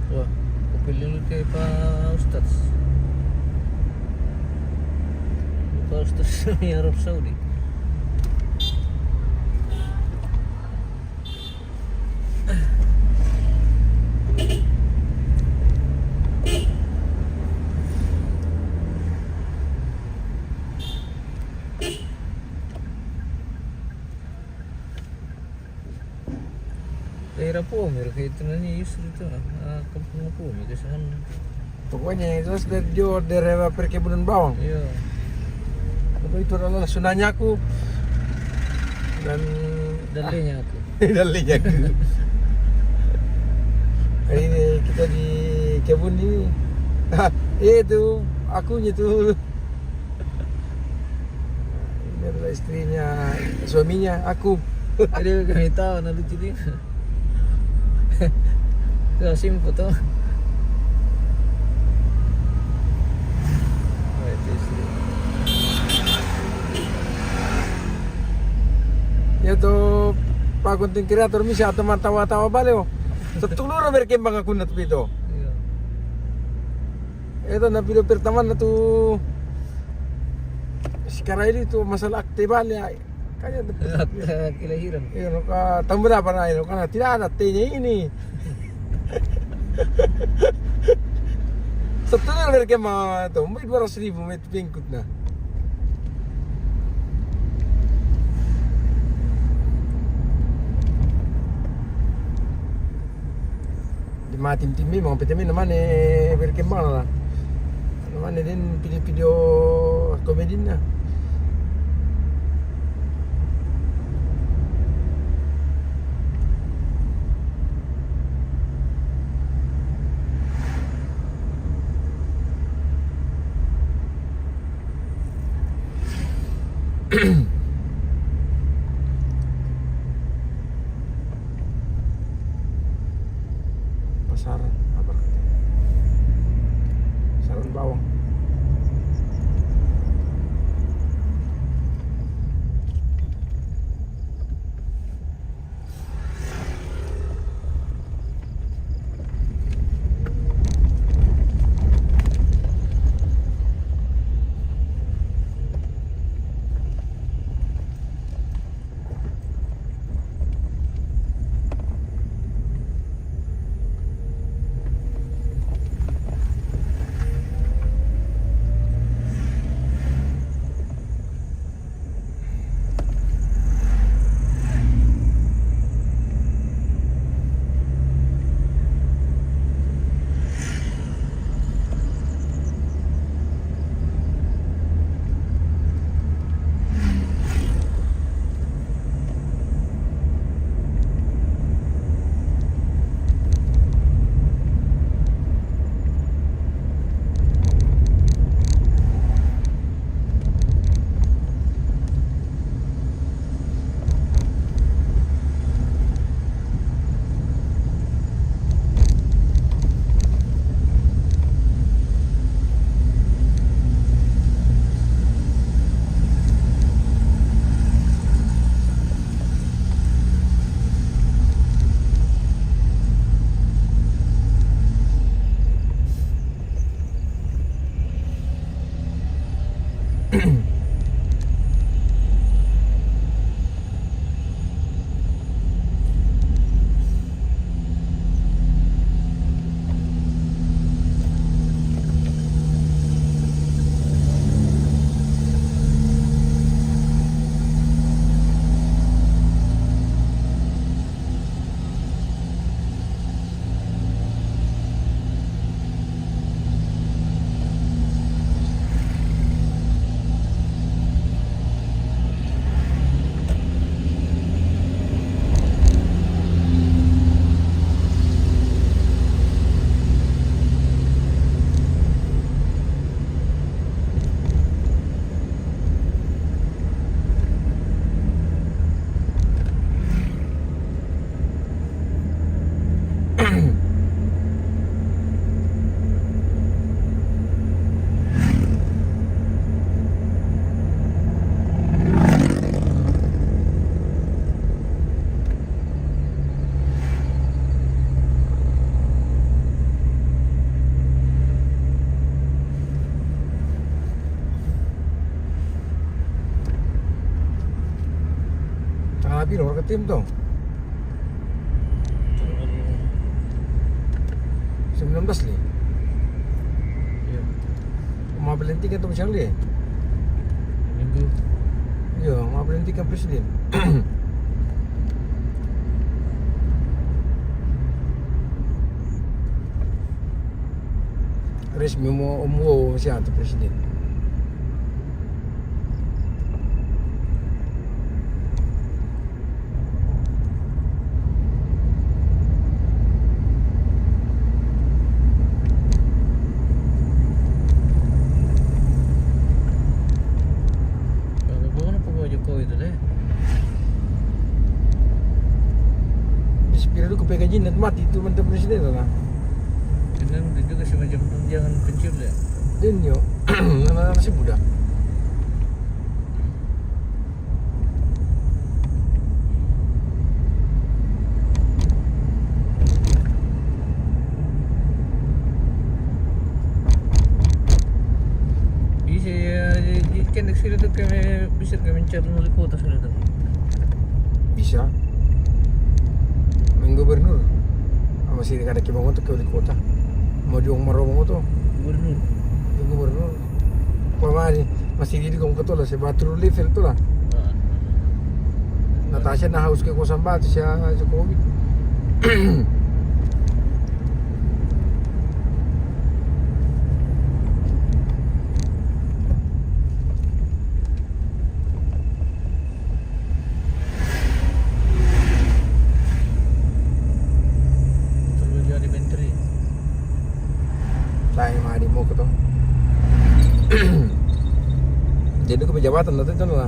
Wah, kupilih lu ke Pak Ustaz. Pak Ustaz di Arab Saudi. Daerah Pomi, kayak itu nanya Yusri itu, ah, kampung Pomi, ke sana. Pokoknya itu sudah di daerah perkebunan bawang. Iya. Itu adalah sunanyaku dan dalenya aku. Dalenya aku. Hari ini kita di kebun ini. Itu akunya tuh. Ini adalah istrinya, suaminya, aku. Ada kami tahu, nah, lucu dia. Sudah simpu tu. Oh, itu istri. Ya tu, pa konten kreator misi atau matawa-tawa bale, oh. Setulur berkembang aku na tu pito. Iya. Itu na video pertama na tu. Sekarang ini tu masalah akte bale, ay. Kaya tu. Akte kelahiran. Iya, no, ka, tambah apa na, no, karena tidak ada T-nya ini. Setulur berkembang tu, mungkin dua ratus ribu, mungkin pengikut na. Di matim-tim memang pete me namane berkembang lah. Namane den video-video komedi na. Pasar apa? Pasaran bawang. Piro ka tim to? Sembilan belas li. Iya. Mau berhenti kan tuh siang li? Minggu. Iya, mau berhenti kan presiden. Resmi mo umuo siya to president. Kalau gua kan apa gua Jokowi itu deh. Di sepira du ko pega jinat mati itu mantan presiden lah. Jangan itu juga semacam tunjangan pensiun ya. Din yo. Nana si budak. Bisa ya, kan sila tu kami bisa kami cari nuli kota sila tu. Bisa. Main gubernur. Ama sila kada kibang untuk ke wali kota. Mau diong marong tu. Gubernur. Itu gubernur. Pamari masih di kong ketola se batru level tu lah. Ah. Natasha na haus ke kosan batu siya Jokowi. Tulu jadi menteri. Saya mah di mau ketemu. Jadi ke pejabat na tu lah.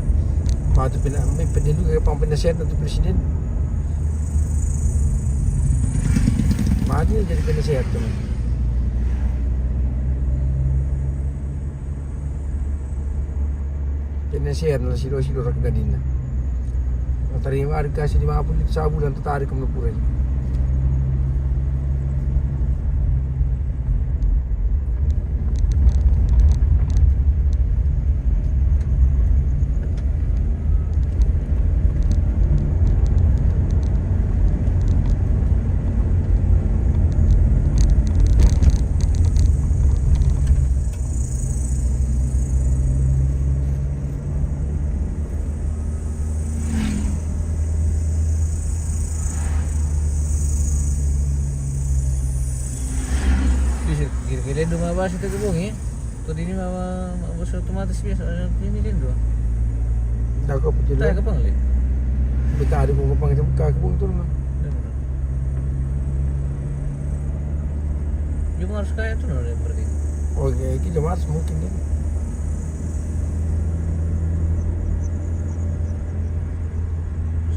Patut pina, pina juga pang pinasehat na tu presiden. Maju jadi pinasehat tu. Pinasehat na sido-sido ra ka gadina. Natarima ari kasi lima puluh sabulan tatarik kam na purai. Bisa kira-kira duma basa tu kebong eh. Kau dini mama mama basa otomatis biasa ini lindo. Dago pajulu. Tayo ka pang li. Betari ko pang sa kebong tu na. Yung mga harus kaya tu na berarti. Oke, iki jamaah mungkin ni.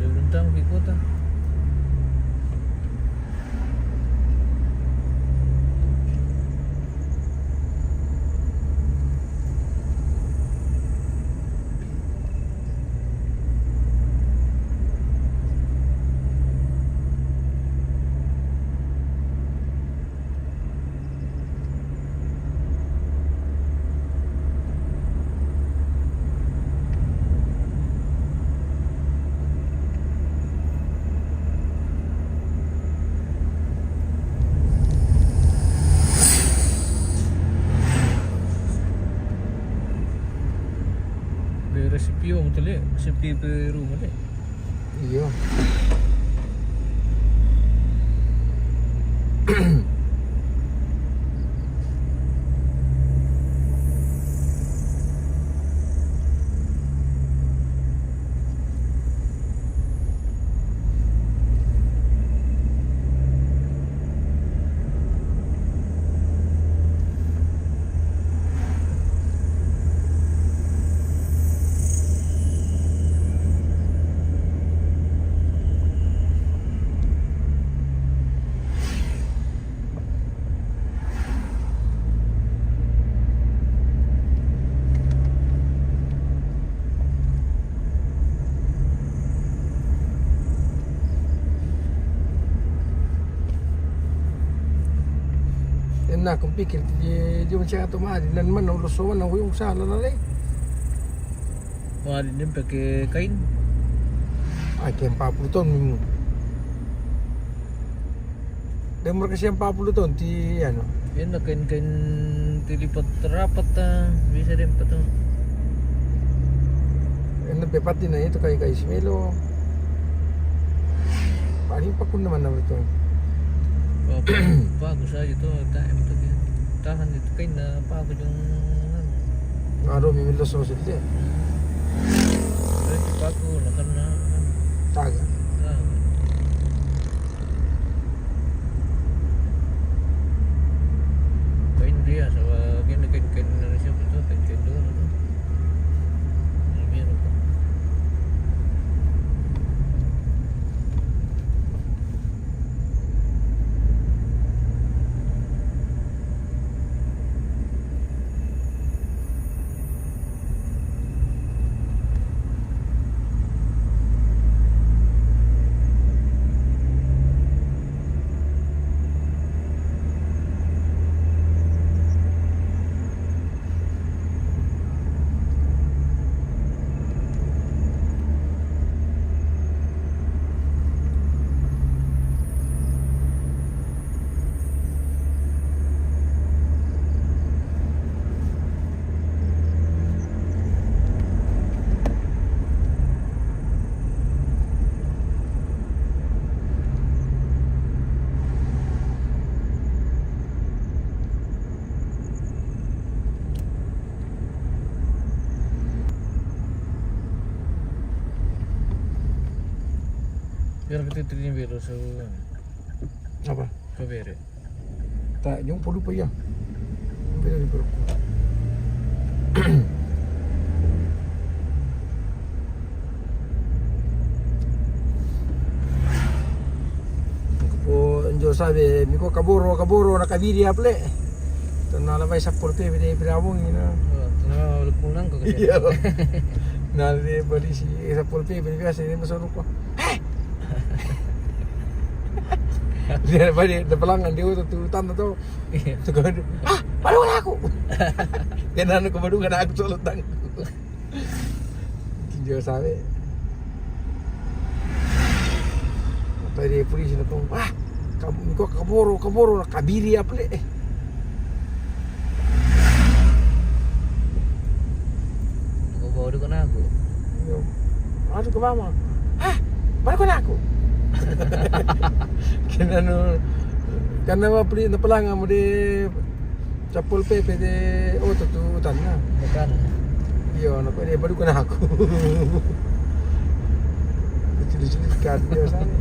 Sebelum tamu di kota. Daerah Sipio, betul ya? Sipio rumah deh. Iyo. Ena kumpikir di, di macam tu mah, di nan mana ulos mana uyung sana na lagi. Wah, di dia pakai kain. Aki empat puluh ton minggu. Dia mereka siap empat puluh ton ti anu. Yan na kain-kain ti lipat rapat, ah, bisa din pa to. Yan na pepati na ito kay, kay Simelo. Paling pakun naman na ito. Bagus aja to, tahan to. Tahan ito kay na pa ako yung ano. Aro, mimilos ako sila. Ay, di pa ako, nakan na, ano. Taga. Ah. Kain dia, sa, kain, kain, kain na siya, ito, kain, kain doon, ano. Ay, meron pa. Biar kita terima dulu, so. Apa? Kavere. Ta, yung pulupa iya. Yung pulupa. Ko njo sabe, mi ko kaboro, kaboro na kabiri aple. Tana la vai sapporte vede bravo, you know. Tana la kunang ko. Iya. Na le polisi sapporte vede biasa ini masuk ruko. Dia balik, dia pelangan, dia tu, tu, tan tu. Iya. Tu kau, "Ah, baru aku." Kena anu, kau baru kena aku solo tang. Kinjo sabe. Apa dia polisi na tu? "Ah, kamu kok kaboro, kaboro, kabiri apa le?" Ko baru kena aku. Yo. Baru ke mama. "Ah, baru kena aku." Kena anu, karena apa polisi na pelangan mo de Sapol pepe de oto tu tanna. Bukan. Iyo, na ko de baru kena aku. Lucu-lucu kan biasanya.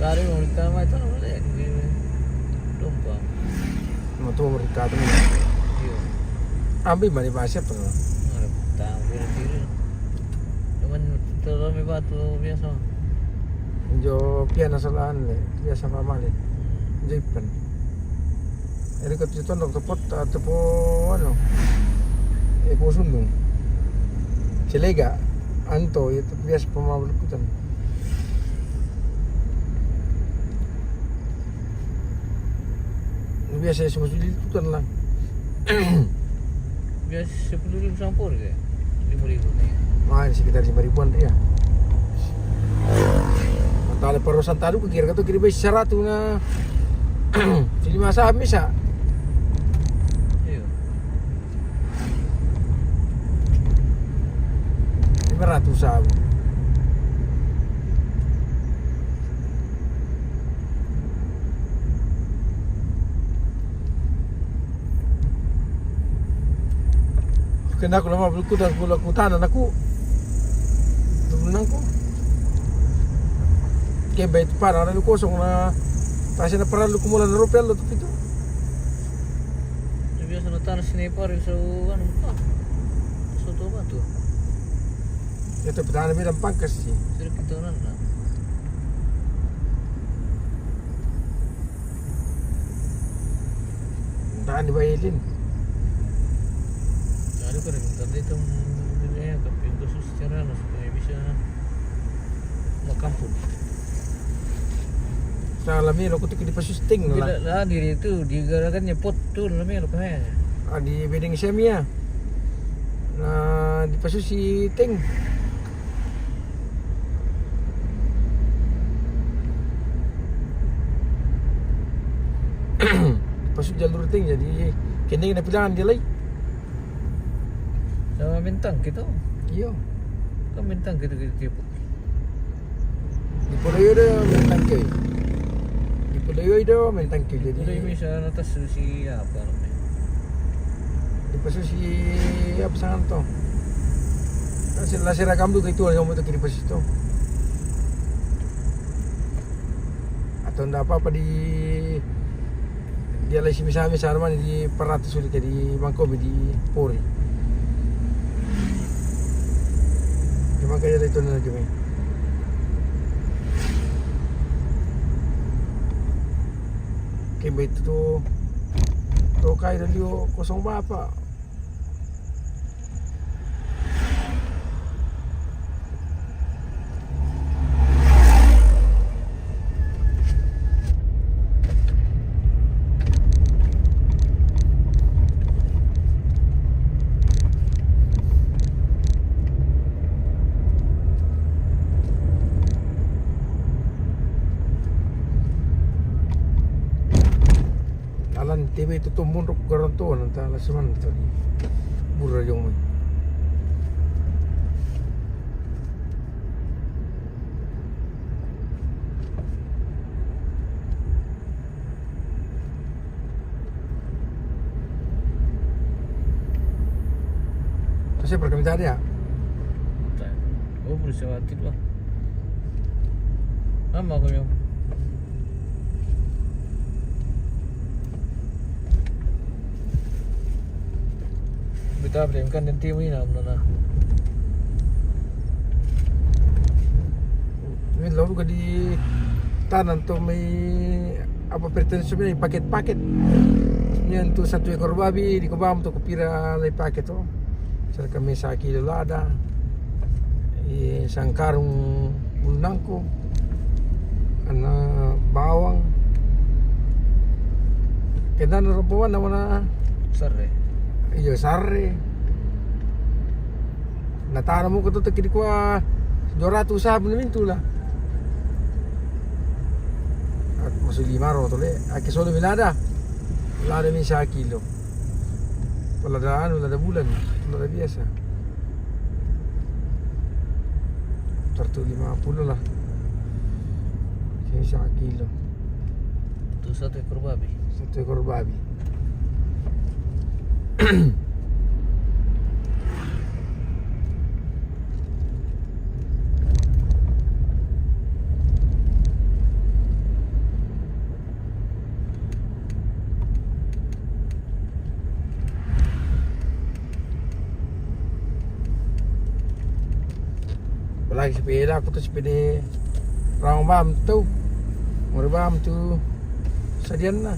Kari mo rita ma ito, wala eh. Hindi mo. Doon pa. Matuwa mo rita ito mo. Iyo. Ambi mani ba siya pa? Ano, tama, pero tira. Naman, ito, may bato, biasa. Medyo piyan na sa laan, eh. Biasa pa mali. Medyo ipan. Eri ko ti tondok topot, ah, topo, ano, eh, po sundung. Silega, anto, ito biasa pamabalik ko tan. Biasa sa sulit ko tan lang. Biasa sepuluh ribu sampur, ya? Lima ribu, ya? Wah, sekitar lima ribuan dia. Matala parusan tadu ko kira kato kira bai saratu na. Sili masa misa. Iyo. Lima ratus sabu. Kena aku lama belum kutan kula kutana naku. Tubunan ku. Ke bai para na kosong na. Tasi na para lu kumula na rupiah lu tu pitu. Tanah sini pare so anu, ah, so to batu. Itu petani bilang pangkas sih. Sudah kita nana. Entah di Bailin. Ada kau minta dia tu, dia tapi itu secara supaya bisa makampung. Sa lamelo ko tu ki di pasusting la. Bila la diri tu, di garagan nyepot tu lamelo ko he. Ah, di bedeng semia. Na di pasusi ting. Pasu jalur ting, jadi kendeng na pilangan dia lai. Sama bintang kita. Iyo. Kan bintang kita, kita tipu. Di Pulo Yodo main tangki. Di Pulo Yodo main tangki. Jadi Pulo Yodo bisa atas susi apa namanya? Di pasusi apa sangan to? Kasi la sira kam duka itu yang mau di pasusi to. Atau ndak apa-apa di dia lai si misa-misa arman di paratu suli ke di mangkobi di pori. Cuma kaya itu na kami. Kembe itu tu. Tokai dan dio kosong bapa. Alan T V itu tumbun ruk garanto nanta lasiman tadi. Bura jong mai. Kasi perkemita dia. Oh, boleh sewa tip lah. Nama aku yang Bita bre, kan den timu ina mna na. Mi lo ka di tanan to mi apa pertensi mi paket-paket. Ni antu satu ekor babi di kobam to kopira lai paket to. Serka mi sa kilo lada. I sangkarung bulnangko. Ana bawang. Kena na roboan na mana? Sarre. Iyo, sarre. Na tana mo ko to kidi kwa dua ratus sabu na mintu la. Aku masih lima ro to le. Ake solo mi lada. Lada mi sa kilo. Lada anu, lada bulan, lada biasa. Satu lima puluh lah. Sini sa kilo. Itu satu ekor babi. Satu ekor babi. Apalagi sepeda, aku tu sepeda rawang bam tu. Mori bam tu sadian na.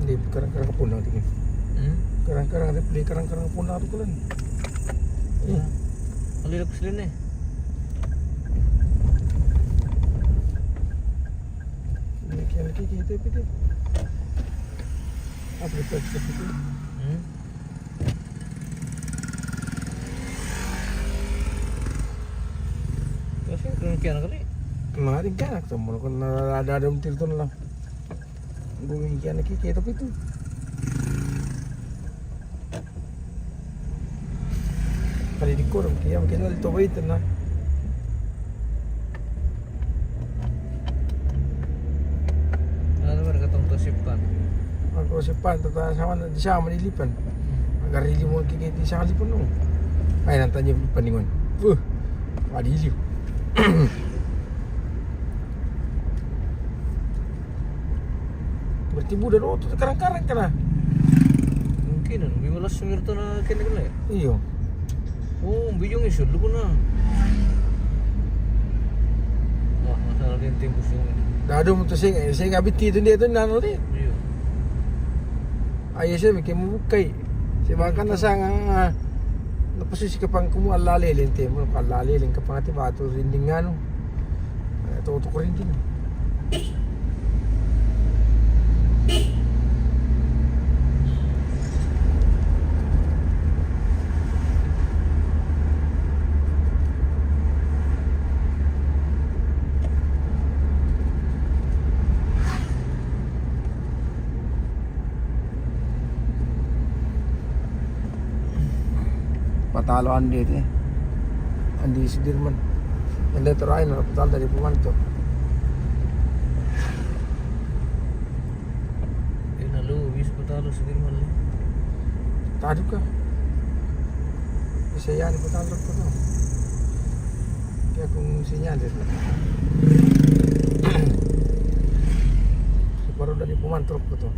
Di karang-karang punang tu. Hmm? Karang-karang, di karang-karang punang tu kulan. Ya. Kalau dah kuselin ni. Oke, oke, oke, oke. Apa itu, apa itu? Hmm? Kasi kung kaya na kali. Mga rin kaya na, kung ano, kung ada, ada yung tilton lang. Kung kaya na kikita pa ito. Kali di ko, kaya, kaya na ito ba ito na? Ano ba, katong to sipan? Ako sipan, tata, sama na, di sama ni lipan. Magarili mo kikita sa lipan, no? Ay, nang tanya paningon. Uh, padili. Berarti buda do tu karang-karang kana. Mungkin, bimalas sumir to na kene kene. Iyo. Oh, bijong isu lu na. Wah, masalah din tempo sung. Dado mo to sing, sing abit ti to, dia to nano di. Iyo. Ayo siya, may kemubukay. Si baka na sa nga, ah, napasusi ka pang kumu alali, lente mo, alali, ling ka pangati bato, rinding ano. Ay, tutok rin din. Patalo andi ti. Andi Sudirman. Andi terakhir na patalo dari pemanto. Ina lu, bis patalo Sudirman lu. Tadu ka. Bisa ya di patalo ko to. Kaya kung sinyal dito. Sa paro dari pemanto ko to.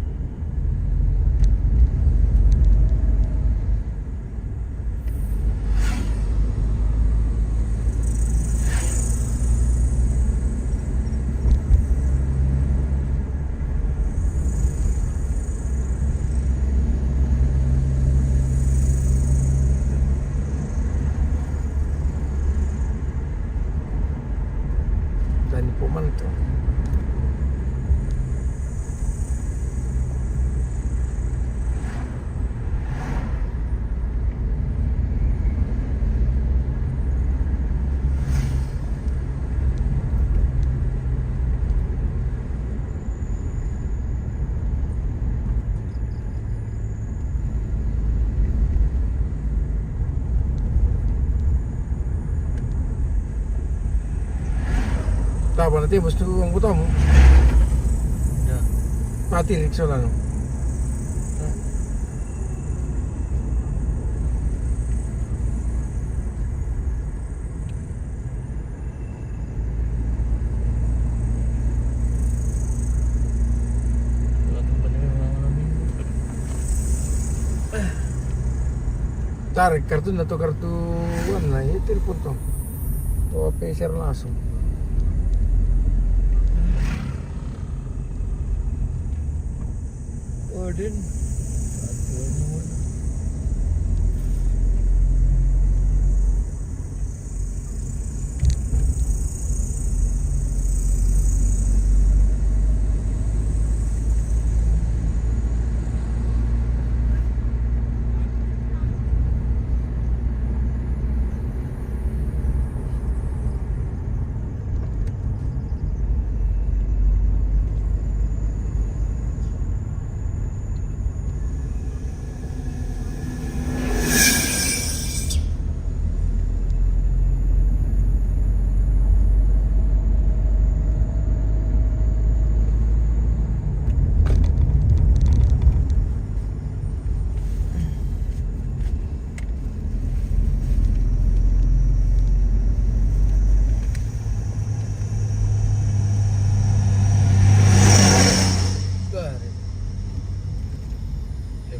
Dani pemanto. Tapa na ti, basta ang buta mo. Ya. Pati, Rikso lang. Ah. Tarik kartu na to, kartu, ano na, eh, telepon to. To, peser langsung. Orden.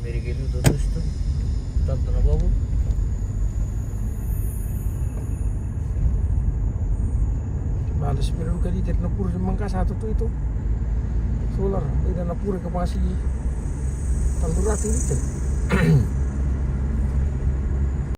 Amerikelu to, to, to. Tanto na bobo. Malas pero ka dito, na puro sa mangka sa to, to ito. Solar, ito na puro ka pasi. Tanto rati dito.